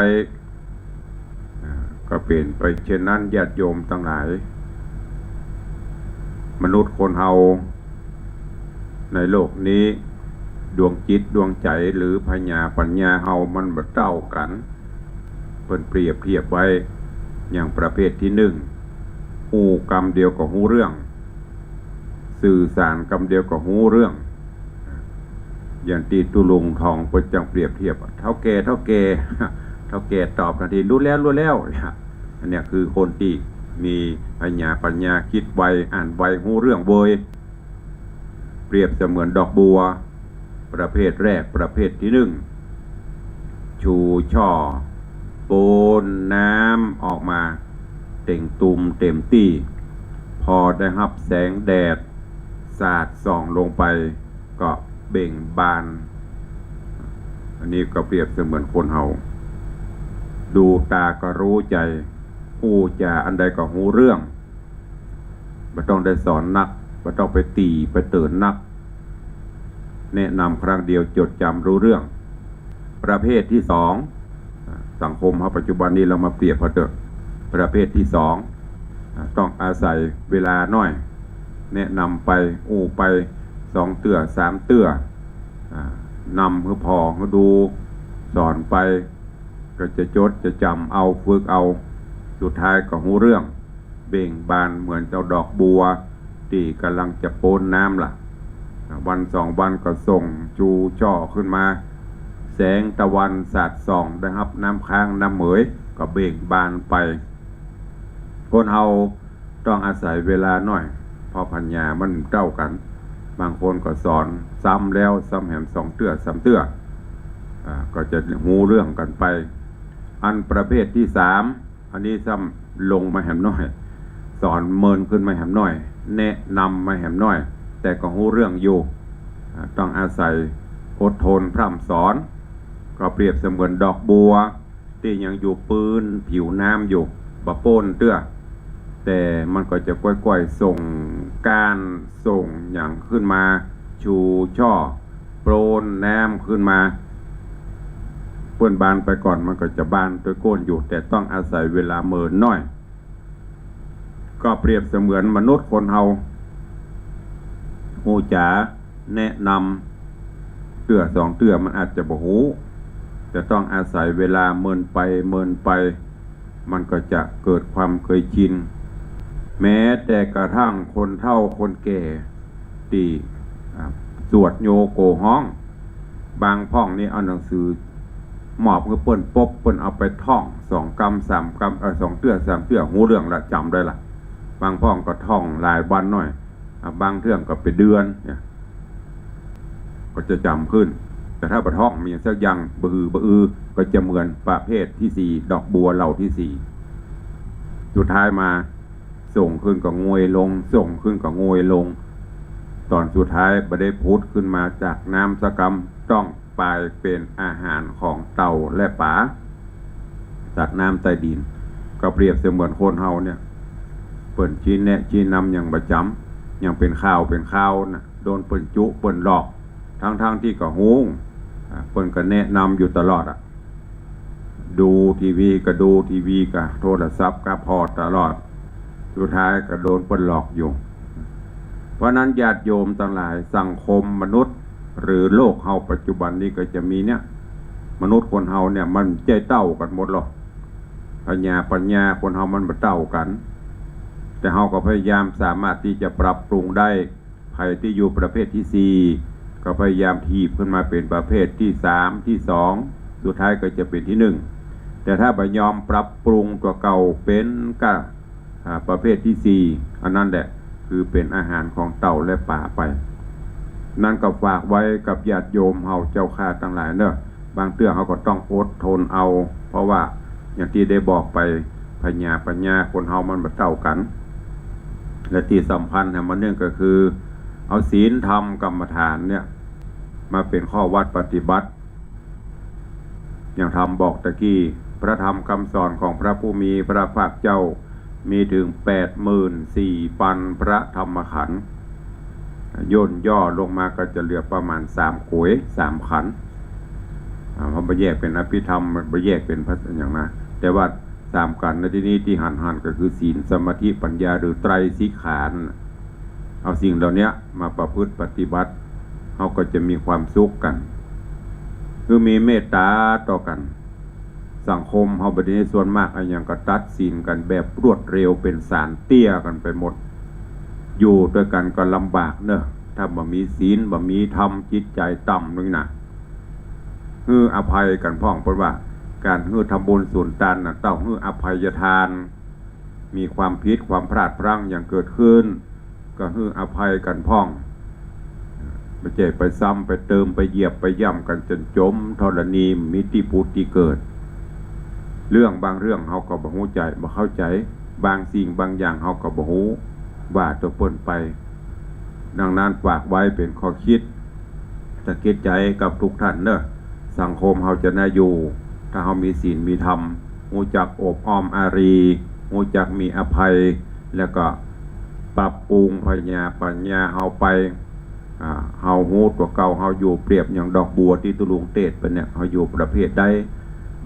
อ่า ก็เป๋นไปเช่นนั้น ญาติโยมตังหลาย มนุษย์คนเฮาในโลกนี้ ดวงจิตดวงใจ๋หรือผญาปั๋ญญาเฮามันบ่เต้ากั๋น เปิ้นเปรียบเทียบไว้อย่างประเภทตี้นึ่ง อู้กำเดียวก็ฮู้เรื่อง สื่อสารกำเดียวก็ฮู้เรื่อง อย่างตี้ตุ๊ลุงทองเปิ้นจั้งเปรียบเทียบ เฒ่าแก่ เฒ่าแก่ เฒ่าแก่ตอบตันที ฮู้แล้ว ฮู้แล้ว อันเนี้ยคือคนตี้มีผญาปั๋ญญา กึ๊ดไว อ่านไว ฮู้เรื่องเวย เปรียบเสมือนดอกบัว ประเภทแรก ประเภทตี้นึ่ง ชู่ช่อ โป๊นน้ำออกมา เต็มตุ่มเต็มตี้ พอได้ฮับแสงแดดสาดส่องลงไป ก็เบ่งบาน อันนี้ก็เปรียบเสมือนคนเฮา ดูตาก็ฮู้ใจ๋ อู้จ๋าอันใดก็ฮู้เรื่อง บ่ต้องได้สอนนัก บ่ต้องไปตี๋ไปเตื๋อนนัก แนะนำครั้งเดียวจดจ๋ำฮู้เรื่อง ประเภทตี้สอง สังคมเฮาปัจจุบันนี้ เฮามาเปรียบเอาเต๊อะ ประเภทตี้สอง ต้องอาศัยเวลาหน้อย แนะนำไป อู้ไป สองเตื้อ สามเตื้อ นำหื้อผ่อหื้อดู สอนไป ก็จะจดจะจ๋ำเอา ฝึกเอา สุดท้ายก็ฮู้เรื่อง เบ่งบานเหมือนเจ้าดอกบัวตี้ก่ำลังจะโป๊นน้ำล่ะ วันสองวันก็ส่งชู่ช่อขึ้นมา แสงตะวันสาดส่อง ได้ฮับน้ำค้างน้ำเหมย ก็เบ่งบานไป คนเฮาต้องอาศัยเวลาหน้อย เพราะผญามันบ่เต้ากั๋น บางคนก็สอนซ้ำแล้วซ้ำแหม สองเตื้อ สามเตื้อ อ่า ก็จะฮู้เรื่องกั๋นไป อันประเภทตี้สาม อันนี้ซ้ำลงมาแหมหน้อย สอนเมินขึ้นมาแหมหน้อย แนะนำมาแหมหน้อย แต่ก็ฮู้เรื่องอยู่ อ่า ต้องอาศัยอดทนพร่ำสอน ก็เปรียบเสมือนดอกบัวตี้ยังอยู่ปื้นผิวน้ำอยู่ บ่โป๊นเตื้อ แต่มันก็จะก้อยๆ ส่งก้านส่งหยังขึ้นมา ชู่ช่อ โป๊นน้ำขึ้นมา เปิ้นบานไปก่อน มันก็จะบานตวยก้นอยู่ แต่ต้องอาศัยเวลาเมินหน้อย ก็เปรียบเสมือนมนุษย์คนเฮา ฮู้จ๋าแนะนำเตื้อสองเตื้อ มันอาจจะบ่ฮู้ จะต้องอาศัยเวลาเมินไปเมินไป มันก็จะเกิดความเกยชิน แม้แต่กระทั่งคนเฒ่าคนแก่ตี้ อ่า สวดโยโกฮ้อง บางพ่องนี่เอาหนังสือมอบหื้อเปิ้นปุ๊บ เปิ้นเอาไปท่องสองกำสามกำ เอ่อ สองเตื้อสามเตื้อ ฮู้เรื่องละ จ๋ำได้ละ บางพ่องก็ท่องหลายวันหน้อย อ่า บางเทื่อก็เป๋นเดือนเนี่ย ก็จะจ๋ำขึ้น แต่ถ้าบ่ท่องมีสักอย่าง บ่หือบ่อือ ก็จะเหมือนประเภทตี้สี่ ดอกบัวเหล่าตี้สี่ สุดท้ายมาส่งขึ้นก็ง่วยลง ส่งขึ้นก็ง่วยลง ต๋อนสุดท้ายบ่ได้ผุดขึ้นมาจากน้ำสักกำ ต้องไปเป๋นอาหารของเต่าและป๋า สัตว์น้ำใต้ดิน ก็เปรียบเสมือนคนเฮาเนี่ย เปิ้นชี้แนะชี้นำยังบ่จ๋ำ ยังเป๋นคราวเป๋นคราวน่ะ โดนเปิ้นจุเปิ้นหลอก ทั้งๆ ตี้ก็ฮู้ อ่า เปิ้นก็แนะนำอยู่ตลอดอะ ดูทีวีก็ดูทีวี ก็โทรศัพท์ก็ผ่อตลอด สุดท้ายก็โดนเปิ้นหลอกอยู่ เพราะนั้นญาติโยมตังหลาย สังคมมนุษย์ หรือโลกเฮาปัจจุบันนี้ก็จะมีเนี่ย มนุษย์คนเฮาเนี่ยมันบ่ใจ้เต้ากั๋นหมดหรอก ผญาปั๋ญญาคนเฮามันบ่เต้ากั๋น แต่เฮาก็พยายามสามารถตี้จะปรับปรุงได้ ใผตี้อยู่ประเภทตี้สี่ ก็พยายามถีบขึ้นมาเป๋นประเภทตี้สาม ตี้สอง สุดท้ายก็จะเป๋นตี้นึ่ง แต่ถ้าบ่ยอมปรับปรุงตั๋วเก่าเป๋นก้า อ่า ประเภทตี้สี่ อันนั้นแหละคือเป๋นอาหารของเต่าและป๋าไป นั้นก็ฝากไว้กับญาติโยมเฮาเจ้าข้าตังหลายเนาะ บางเตื้อเฮาก็ต้องอดทนเอา เพราะว่าอย่างตี้ได้บอกไป ผญาปั๋ญญาคนเฮามันบ่เต้ากั๋น และตี้สำคัญแหมหนึ่งก็คือ เอาศีลธรรมกรรมฐานเนี่ย มาเป๋นข้อวัดปฏิบัติ อย่างธรรมบอกตะกี้ พระธรรมคำสอนของพระผู้มีพระภาคเจ้า มีถึงแปดหมื่นสี่ปันพระธรรมขันธ์ ย่นย่อลงมาก็จะเหลือประมาณสามขวย สามขันธ์ อ่า เฮาบ่แยกเป๋นอภิธรรม บ่แยกเป๋นพระอย่างนั้น แต่ว่าสามขันธ์ในตี้นี้ตี้หันๆ ก็คือศีล สมาธิ ปั๋ญญา หรือไตรสิกขานั่นน่ะ เอาสิ่งเหล่านี้มาประพฤติปฏิบัติ เขาก็จะมีความสุขกั๋น คือมีเมตต๋าต่อกั๋น สังคมเฮาบ่ดี ส่วนมากอะหยังก็ตัดสินกั๋นแบบรวดเร็ว เป๋นศาลเตี้ยกั๋นไปหมด อยู่ตวยกั๋นก็ลำบากเนาะ ถ้าบ่มีศีล บ่มีธรรม จิตใจ๋ต่ำนึ่งนะ หื้ออภัยกั๋นพ่อง เปิ้นว่าก๋านหื้อทำบุญสูญตานน่ะ เต้าหื้ออภัยทาน มีความผิดความพลาดพลั้งหยังเกิดขึ้น ก็หื้ออภัยกั๋นพ่อง บ่ใจ้ไปซ้ำไปเติม ไปเหยียบไปย่ำกั๋นจ๋นจ๋มธรณี บ่มีตี้ผุดตี้เกิด เรื่องบางเรื่องเฮาก็บ่ฮู้ใจ๋ บ่เข้าใจ๋ บางสิ่งบางอย่างเฮาก็บ่ฮู้ ว่าตวยเปิ้นไป ดังนั้นฝากไว้เป๋นข้อคิด สะกิดใจ๋กับกู้ต้านเนาะ สังคมเฮาจะน่าอยู่ ถ้าเฮามีศีลมีธรรม ฮู้จักโอบอ้อมอารี ฮู้จักมีอภัย แล้วก็ปรับปรุงปัญญา ปัญญาเฮาไป อ่า เฮาฮู้ตั๋วเก่า เฮาอยู่เปรียบอย่างดอกบัวตี้ตุ๊ลุงเตศน์ไปเนี่ย เฮาอยู่ประเภทใด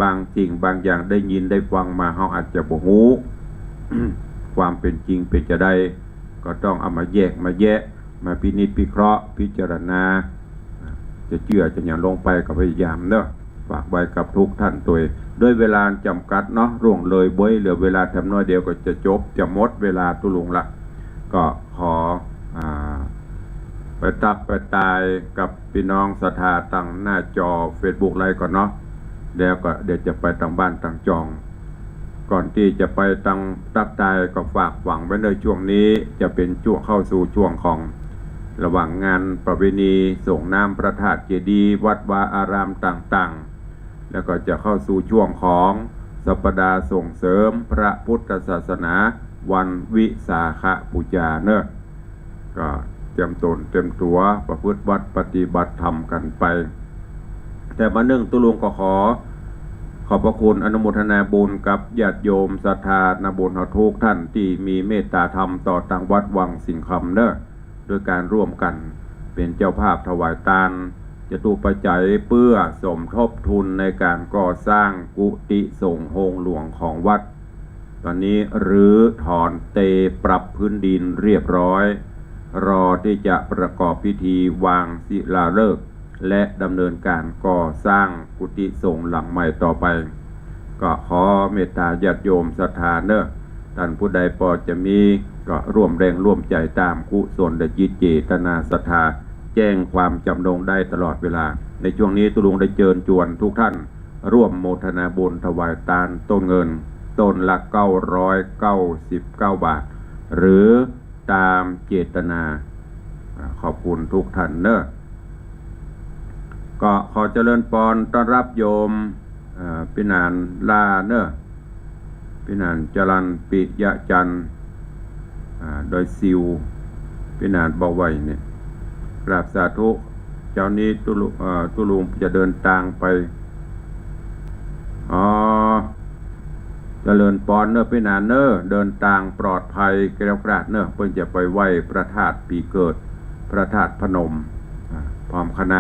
บางสิ่งบางอย่างได้ยินได้ฟังมา เฮาอาจจะบ่ฮู้ ความเป๋นจริงเป๋นจาใด ก็ต้องเอามาแยกมาแยะ มาพินิจพิเคราะห์พิจารณา จะเจื้อจะหยังลงไปก็พยายามเนาะ ฝากไว้กับกู้ต้านตวย ด้วยเวลาจ๋ำกัดเนาะ ล่วงเลยเบ้ย เหลือเวลาแถมน้อยเดียวก็จะจบ จะหมดเวลาตุ๊ลุงละ ก็ขอ อ่า ไปตั๊กไปตายกับปี้น้องศรัทธาตางหน้าจอเฟซบุ๊กไลฟ์ก่อนเนาะ แล้วก็เดี๋ยวจะไปตางบ้านตางจอง ก่อนตี้จะไปตางตั๊กตายก็ฝากฝังไว้เนาะ ช่วงนี้จะเป๋นช่วงเข้าสู่ช่วงของระหว่างงานประเพณีส่งน้ำพระธาตุเจดีย์ วัดวาอารามต่างๆ แล้วก็จะเข้าสู่ช่วงของสัปดาห์ส่งเสริมพระพุทธศาสนา วันวิสาขบูชาเนาะ ก็เตรียมตนเตรียมตั๋วประพฤติวัตรปฏิบัติธรรมกั๋นไป แต่มานึ่งตุ๊ลุงก็ขอขอบพระคุณอนุโมทนาบุญกับญาติโยมศรัทธานาบุญเฮากู้ต้านตี้มีเมตต๋าธรรมต่อตางวัดวังสิงห์คำเนาะ โดยก๋านร่วมกั๋นเป๋นเจ้าภาพถวายตาน จตุปัจจัยเปื้อสมทบทุนในก๋านก่อสร้างกุฏิสงฆ์โฮงหลวงของวัด ต๋อนนี้รื้อถอนเต ปรับพื้นดินเรียบร้อย รอตี้จะประกอบพิธีวางศิลาฤกษ์ และดำเนินก๋านก่อสร้างกุฏิสงฆ์หลังใหม่ต่อไป ก็ขอเมตต๋าญาติโยมศรัทธาเนาะ ต้านผู้ใดปอจะมี ก็ร่วมแรงร่วมใจ๋ต๋ามกุศลและจิตเจตนาศรัทธา แจ้งความจ๋ำนงได้ตลอดเวลา ในช่วงนี้ตุ๊ลุงได้เจิญจวนกู้ต้าน ร่วมโมทนาบุญถวายตานต้นเงิน ต้นละเก้าร้อยเก้าสิบเก้าบาท หรือต๋ามเจตนา อ่า ขอบคุณกู้ต้านเนาะ ก็ขอเจริญปอนต้อนฮับโยม เอ่อ ปี้หนานล่าเนาะ ปี้หนานจรัญปิยะจันทร์ อ่า ดอยซิว ปี้หนานบ่าไหวเนี่ย กราบสาธุ เจ๊านี้ตุ๊ลุ เอ่อ ตุ๊ลุงจะเดินตางไป อ๋อ เจริญปอนเนาะปี้หนานเนาะ เดินตางปลอดภัยแคล้วคลาดเนาะ เปิ้นจะไปไหว้พระธาตุปี๋เกิด พระธาตุพนม อ่า พร้อมคณะ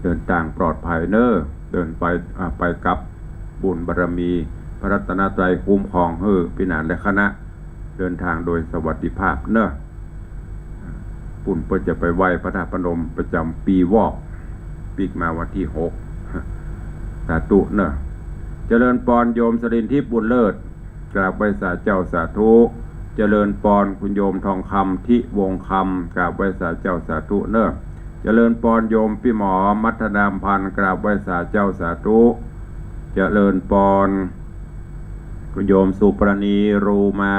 เดินตางปลอดภัยเนาะ เดินไป อ่า ไปกลับ บุญบารมี พระรัตนตรัยคุ้มครองหื้อปี้หนานและคณะ เดินตางโดยสวัสดิภาพเนาะ ปุ้นเปิ้นจะไปไหว้พระธาตุพนมประจ๋ำปี๋วอก ปิ๊กมาวันตี้หก สาธุเนาะ เจริญปอนโยมสรินทิพย์บุญเลิศ กราบไหว้สาเจ้าสาธุ เจริญปอนคุณโยมทองคำ ทิวงศ์คำ กราบไหว้สาเจ้าสาธุเนาะ เจริญปอนโยมปี้หมอมัทนามพันธ์ กราบไหว้สาเจ้าสาธุ เจริญปอนคุณโยมสุปรณีรูมา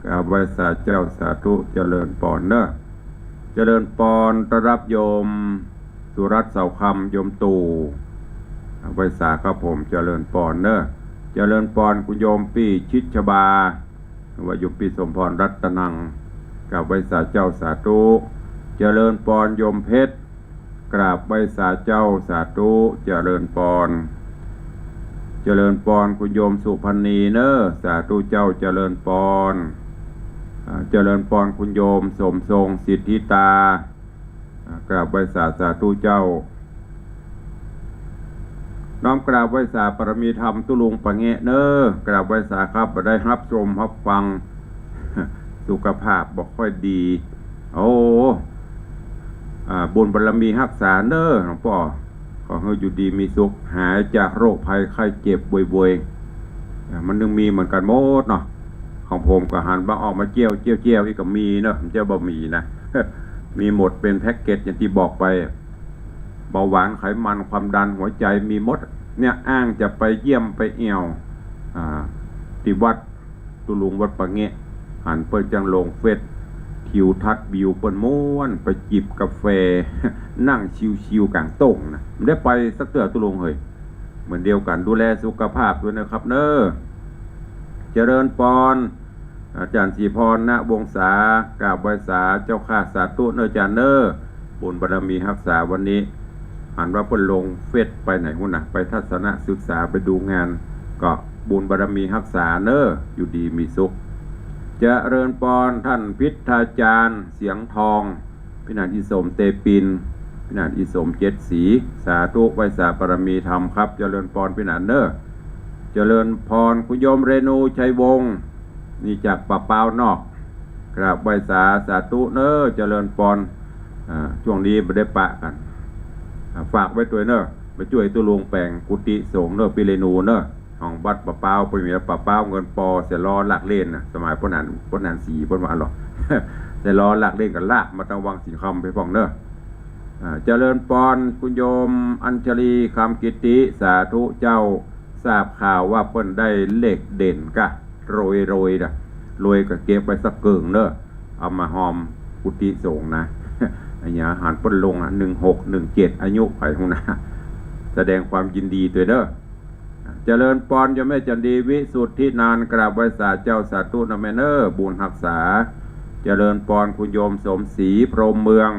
กราบไหว้สาเจ้าสาธุ เจริญปอนเนาะ เจริญปอนต้อนฮับโยมสุรัตน์เสาคำ โยมตู่ ไหว้สาครับผม เจริญปอนเนาะ เจริญปอนคุณโยมปี้ชิดชบา ว่าโยมปี้สมพรรัตนัง กราบไหว้สาเจ้าสาธุ เจริญปอนโยมเพชร กราบไหว้สาเจ้าสาธุ เจริญปอน เจริญปอนคุณโยมสุพรรณีเนาะ สาธุเจ้า เจริญปอน อ่า เจริญปอนคุณโยมสมทรงสิทธิตา อ่า กราบไหว้สา สาธุเจ้า น้อมกราบไหว้สาบารมีธรรมตุ๊ลุงปะแงะเนาะ กราบไหว้สาครับ บ่ได้ฮับชมฮับฟัง สุขภาพบ่ค่อยดี โอ้ อ่า บุญบารมีฮักษาเน้อหลวงป้อ ขอหื้ออยู่ดีมีสุข หายจากโรคภัยไข้เจ็บบ่อยๆ อ่า มันนึ่งมีเหมือนกั๋นหมดเนาะ ของผมก็หันบ่าออกมาเจียว เจียว เจียว อีกก็มีเนาะ มันจะบ่มีนะ มีหมดเป๋นแพ็กเกจอย่างตี้บอกไป เบาหวาน ไขมัน ความดัน หัวใจ๋ มีหมด เนี่ย อ้างจะไปเยี่ยมไปแอ่ว อ่า ตี้วัด ตุ๊ลุงวัดป่าแงะ หันเปิ้นจั้งลงเฟซ ทิวทัศน์วิวเปิ้นม่วน ไปจิบกาแฟ นั่งชิวๆ ก๋างโต้งนะ บ่ได้ไปสักเตื้อตุ๊ลุงเฮย เหมือนเดียวกั๋น ดูแลสุขภาพด้วยนะครับเน้อ เจริญปอน อาจ๋ารย์ศรีพร ณ วงศา กราบไหว้สาเจ้าข้า สาธุเน้ออาจ๋ารย์เน้อ บุญบารมีฮักษาวันนี้ หันว่าเปิ้นลงเฟซไปไหนฮู้นะ ไปทัศนศึกษา ไปดูงาน ก็บุญบารมีฮักษาเน้อ อยู่ดีมีสุข เจริญปอน ต้านพิธาจารย์ เสียงทอง พิหารอิสม เตปิน พิหารอิสม เจ็ดสี สาธุ ไหว้สาบารมีธรรมครับ เจริญปอนพิหารเน้อ เจริญปอน คุณโยมเรนู ชัยวงศ์ นี่จากป่าเปานอก กราบไหว้สา สาธุเน้อ เจริญปอน อ่า ช่วงนี้บ่ได้ปะกั๋น อ่า ฝากไว้ตวยเน้อ ไปจ้วยตุ๊ลุงแป๋งกุฏิสงฆ์เน้อ ปี้เรนูเน้อ ของวัดป่าเปา เปิ้นมีป่าเปาเงินปอ เสียล้อลากเล่นน่ะ สมัยป้นหนาน ป้นหนานสี ป้นว่าอะหรอ เสียล้อลากเล่นก็ลากมาตังวังสิงห์คำไปพ่องเน้อ อ่า เจริญปอน คุณโยมอัญชลี คำกิตติ สาธุเจ้า ทราบข่าวว่าเปิ้นได้เลขเด่นกะ โรยโรยนะ โรยก็เก็บไว้สักเกิ่งเน้อ เอามาฮอมกุฏิสงฆ์นะ อันเนี้ยหันเปิ้นลงอ่ะ หนึ่งหก หนึ่งเจ็ด อายุใผฮู้นะ แสดงความยินดีตวยเน้อ เจริญปอนโยมแม่จันดี วิสุทธินานท์ กราบไหว้สาเจ้า สาธุนะแม่เน้อ บุญฮักษา เจริญปอนคุณโยมสมศรี พรหมเมือง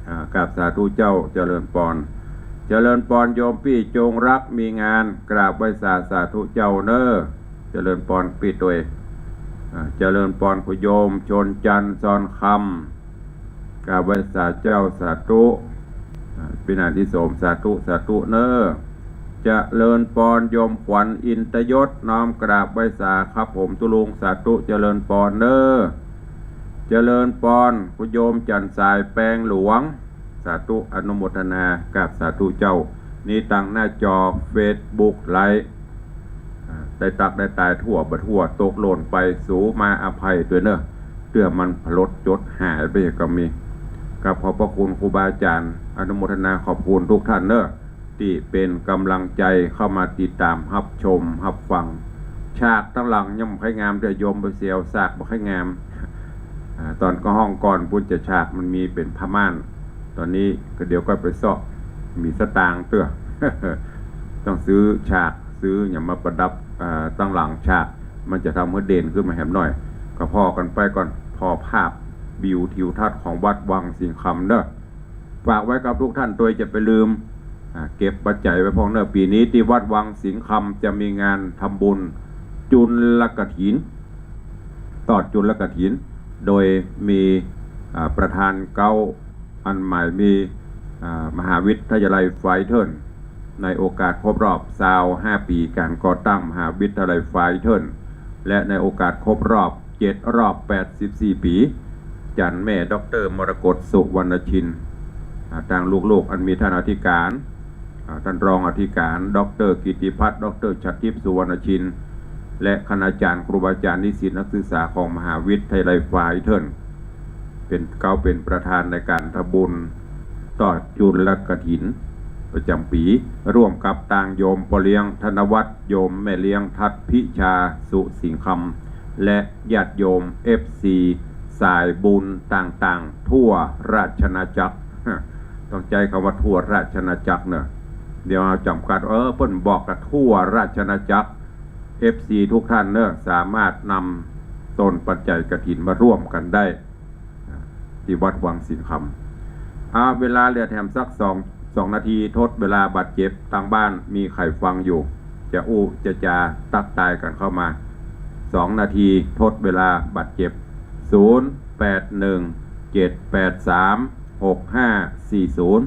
อ่า กราบสาธุเจ้า เจริญปอน เจริญปอนโยมปี้จงรักมีงาน กราบไหว้สา สาธุเจ้าเน้อ เจริญปอนปี้ตวย อ่า เจริญปอนคุณโยมชนจันทร์ ซอนคำ กราบไหว้สาเจ้า สาธุ อ่า ปี้หนานอิสม สาธุ สาธุเน้อ เจริญปอนโยมขวัญ อินตยศ น้อมกราบไหว้สาครับผมตุ๊ลุง สาธุ เจริญปอนเน้อ เจริญปอนคุณโยมจันทร์สาย แปงหลวง สาธุ อนุโมทนา กราบสาธุเจ้า นี่ตังหน้าจอเฟซบุ๊กไลฟ์ อ่า ได้ตักได้ตายทั่วบ่ทั่ว ตกหล่นไปสูมาอภัยตวยเน้อ เตื้อมันพลดจดหายไปก็มี กราบขอบพระคุณครูบาอาจารย์ อนุโมทนาขอบคุณทุกท่านเน้อ ตี้เป๋นก๋ำลังใจ๋เข้ามาติดต๋ามฮับชมฮับฟัง ฉากตังหลังยังบ่ค่อยงามเตื้อ โยมไปเสียวฉากบ่ค่อยงาม อ่า ต๋อนก็ห้องก่อนปุ้นจะฉากมันมีเป๋นผ้าม่าน ต๋อนนี้ก็เดี๋ยวก็ไปเซาะ มีสตางค์เตื้อ ต้องซื้อฉาก ซื้อหยังมาประดับ อ่า ตังหลังฉาก มันจะทำหื้อเด่นขึ้นมาแหมหน่อย ก็ผ่อกั๋นไปก่อน ผ่อภาพวิวทิวทัศน์ของวัดวังสิงห์คำเน้อ ฝากไว้กับทุกท่านตวยจะไปลืม อ่า เก็บปัจจัยไว้พ่องเน้อ ปี๋นี้ตี้วัดวังสิงห์คำจะมีงานทำบุญจุลกฐิน ตอดจุลกฐิน โดยมี อ่า ประธานเก๊า อันหมายมี อ่า มหาวิทยาลัยฝายเถิ้น ในโอกาสครบรอบซาวห้าปี๋ก๋านก่อตั้งมหาวิทยาลัยฝายเถิ้น และในโอกาสครบรอบเจ็ดรอบแปดสิบสี่ปี๋ จันแม่ด็อกเตอร์มรกต สุวรรณชิน อ่า ตางลูกๆ อันมีต้านอธิก๋าน อ่า ต้านรองอธิก๋าน ด็อกเตอร์กิตติพัฒน์ ด็อกเตอร์ฉัตรทิพย์ สุวรรณชิน และคณาจารย์ ครูบาอาจารย์ นิสิตนักศึกษาของมหาวิทยาลัยฝายเถิ้น เป๋นเก๊าเป๋นประธานในก๋านทำบุญตอดจุลกฐินประจ๋ำปี๋ ร่วมกับตางโยมป้อเลี้ยงธนวัฒน์ โยมแม่เลี้ยงทัศน์พิชา สุสิงห์คำ และญาติโยม เอฟซี สายบุญต่างๆ ทั่วราชอาณาจักร ต้องใจ๊กำว่าทั่วราชอาณาจักรเนาะ เดี๋ยวเอาจ๋ำกัด เออ เปิ้นบอกกั๋นทั่วราชอาณาจักร เอฟซี ทุกท่านเนาะ สามารถนำต้นปัจจัยกฐินมาร่วมกั๋นได้ ตี้วัดวังสิงห์คำ อ่า เวลาเหลือแถมสักสอง สองนาที ทดเวลาบาดเจ็บ ตางบ้านมีใผฟังอยู่ จะอู้จะจ๋าตั๊กตายกั๋นเข้ามา สองนาที ทดเวลาบาดเจ็บ ศูนย์แปดหนึ่ง เจ็ดแปดสาม หกห้าสี่ศูนย์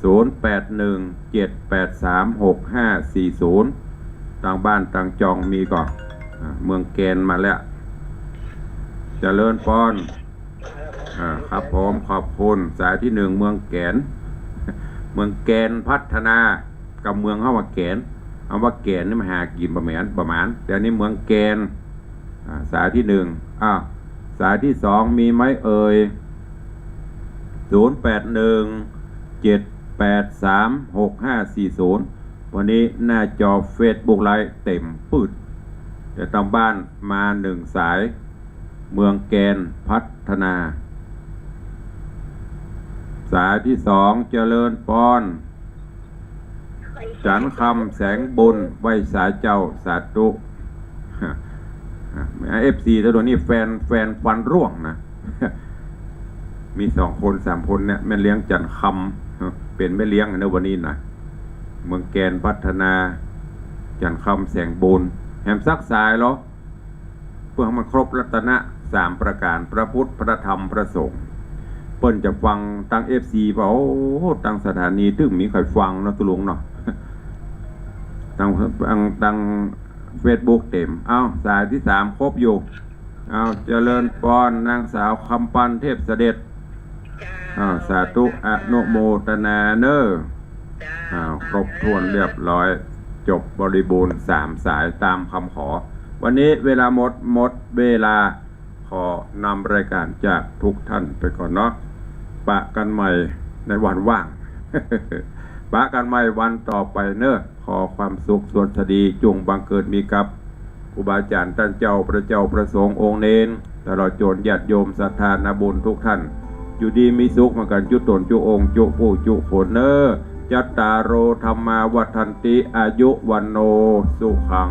ศูนย์แปดหนึ่ง เจ็ดแปดสาม หกห้าสี่ศูนย์ ตางบ้านตางจองมีก่อ อ่า เมืองแกนมาแล้ว เจริญปอน อ่า ครับผม ขอบคุณ สายตี้นึ่ง เมืองแก๋น เมืองแก๋นพัฒนา กับเมืองเฮาว่าแก๋น เอาว่าแก๋นนี่มาหากิ๋นบ่แม่น บ่หมาน แต่นี่เมืองแก๋น อ่า สายตี้นึ่ง อ้าว สายตี้สอง มีไหมเอ่ย ศูนย์แปดหนึ่ง เจ็ดแปดสาม หกห้าสี่ศูนย์ วันนี้หน้าจอเฟซบุ๊กไลฟ์เต็มปื๊ด แต่ตางบ้านมานึ่งสาย เมืองแก๋นพัฒนา สายตี้สอง เจริญปอน จันทร์คำแสงบุญ ไหว้สาเจ้า สาธุ เอฟซี ตะดวงนี้แฟน แฟนฟันร่วงนะ มีสองคนสามคนเนี่ย แม่เลี้ยงจันทร์คำ เป๋นแม่เลี้ยงนะวันนี้นะ เมืองแก๋นพัฒนา จันทร์คำแสงบุญ แหมสักสายเหรอ เพื่อให้มันครบรัตนะสามประก๋าน พระพุทธ พระธรรม พระสงฆ์ เปิ้นจะฟังตาง เอฟซี ว่า โอ้ ตางสถานีตึงมีใผฟังเนาะ ตุ๊ลุงเนาะ ตาง ตาง ตางเฟซบุ๊กเต็ม อ้าว สายตี้สาม ครบอยู่ อ้าว เจริญปอน นางสาวคำปัน เทพเสด็จ อ้าว สาธุ อนุโมทนาเน้อ อ้าว ครบถ้วนเรียบร้อย จบบริบูรณ์สามสายตามคำขอ วันนี้เวลาหมด หมดเวลา ขอนำรายก๋านจากทุกท่านไปก่อนเนาะ ปะกั๋นใหม่ในวันว่าง ปะกั๋นใหม่วันต่อไปเน้อ ขอความสุขสวัสดีจุ่งบังเกิดมีกับ ครูบาอาจ๋ารย์ต้านเจ้า พระเจ้า พระสงฆ์ องค์เณร ตลอดจ๋นญาติโยมศรัทธานาบุญทุกท่าน อยู่ดีมีสุขเหมือนกั๋นจุ๊ต๋นจุ๊องค์จุ๊ผู้จุ๊คนเน้อ จัตตาโร ธัมมา วัฑฒันติ อายุ วัณโณ สุขัง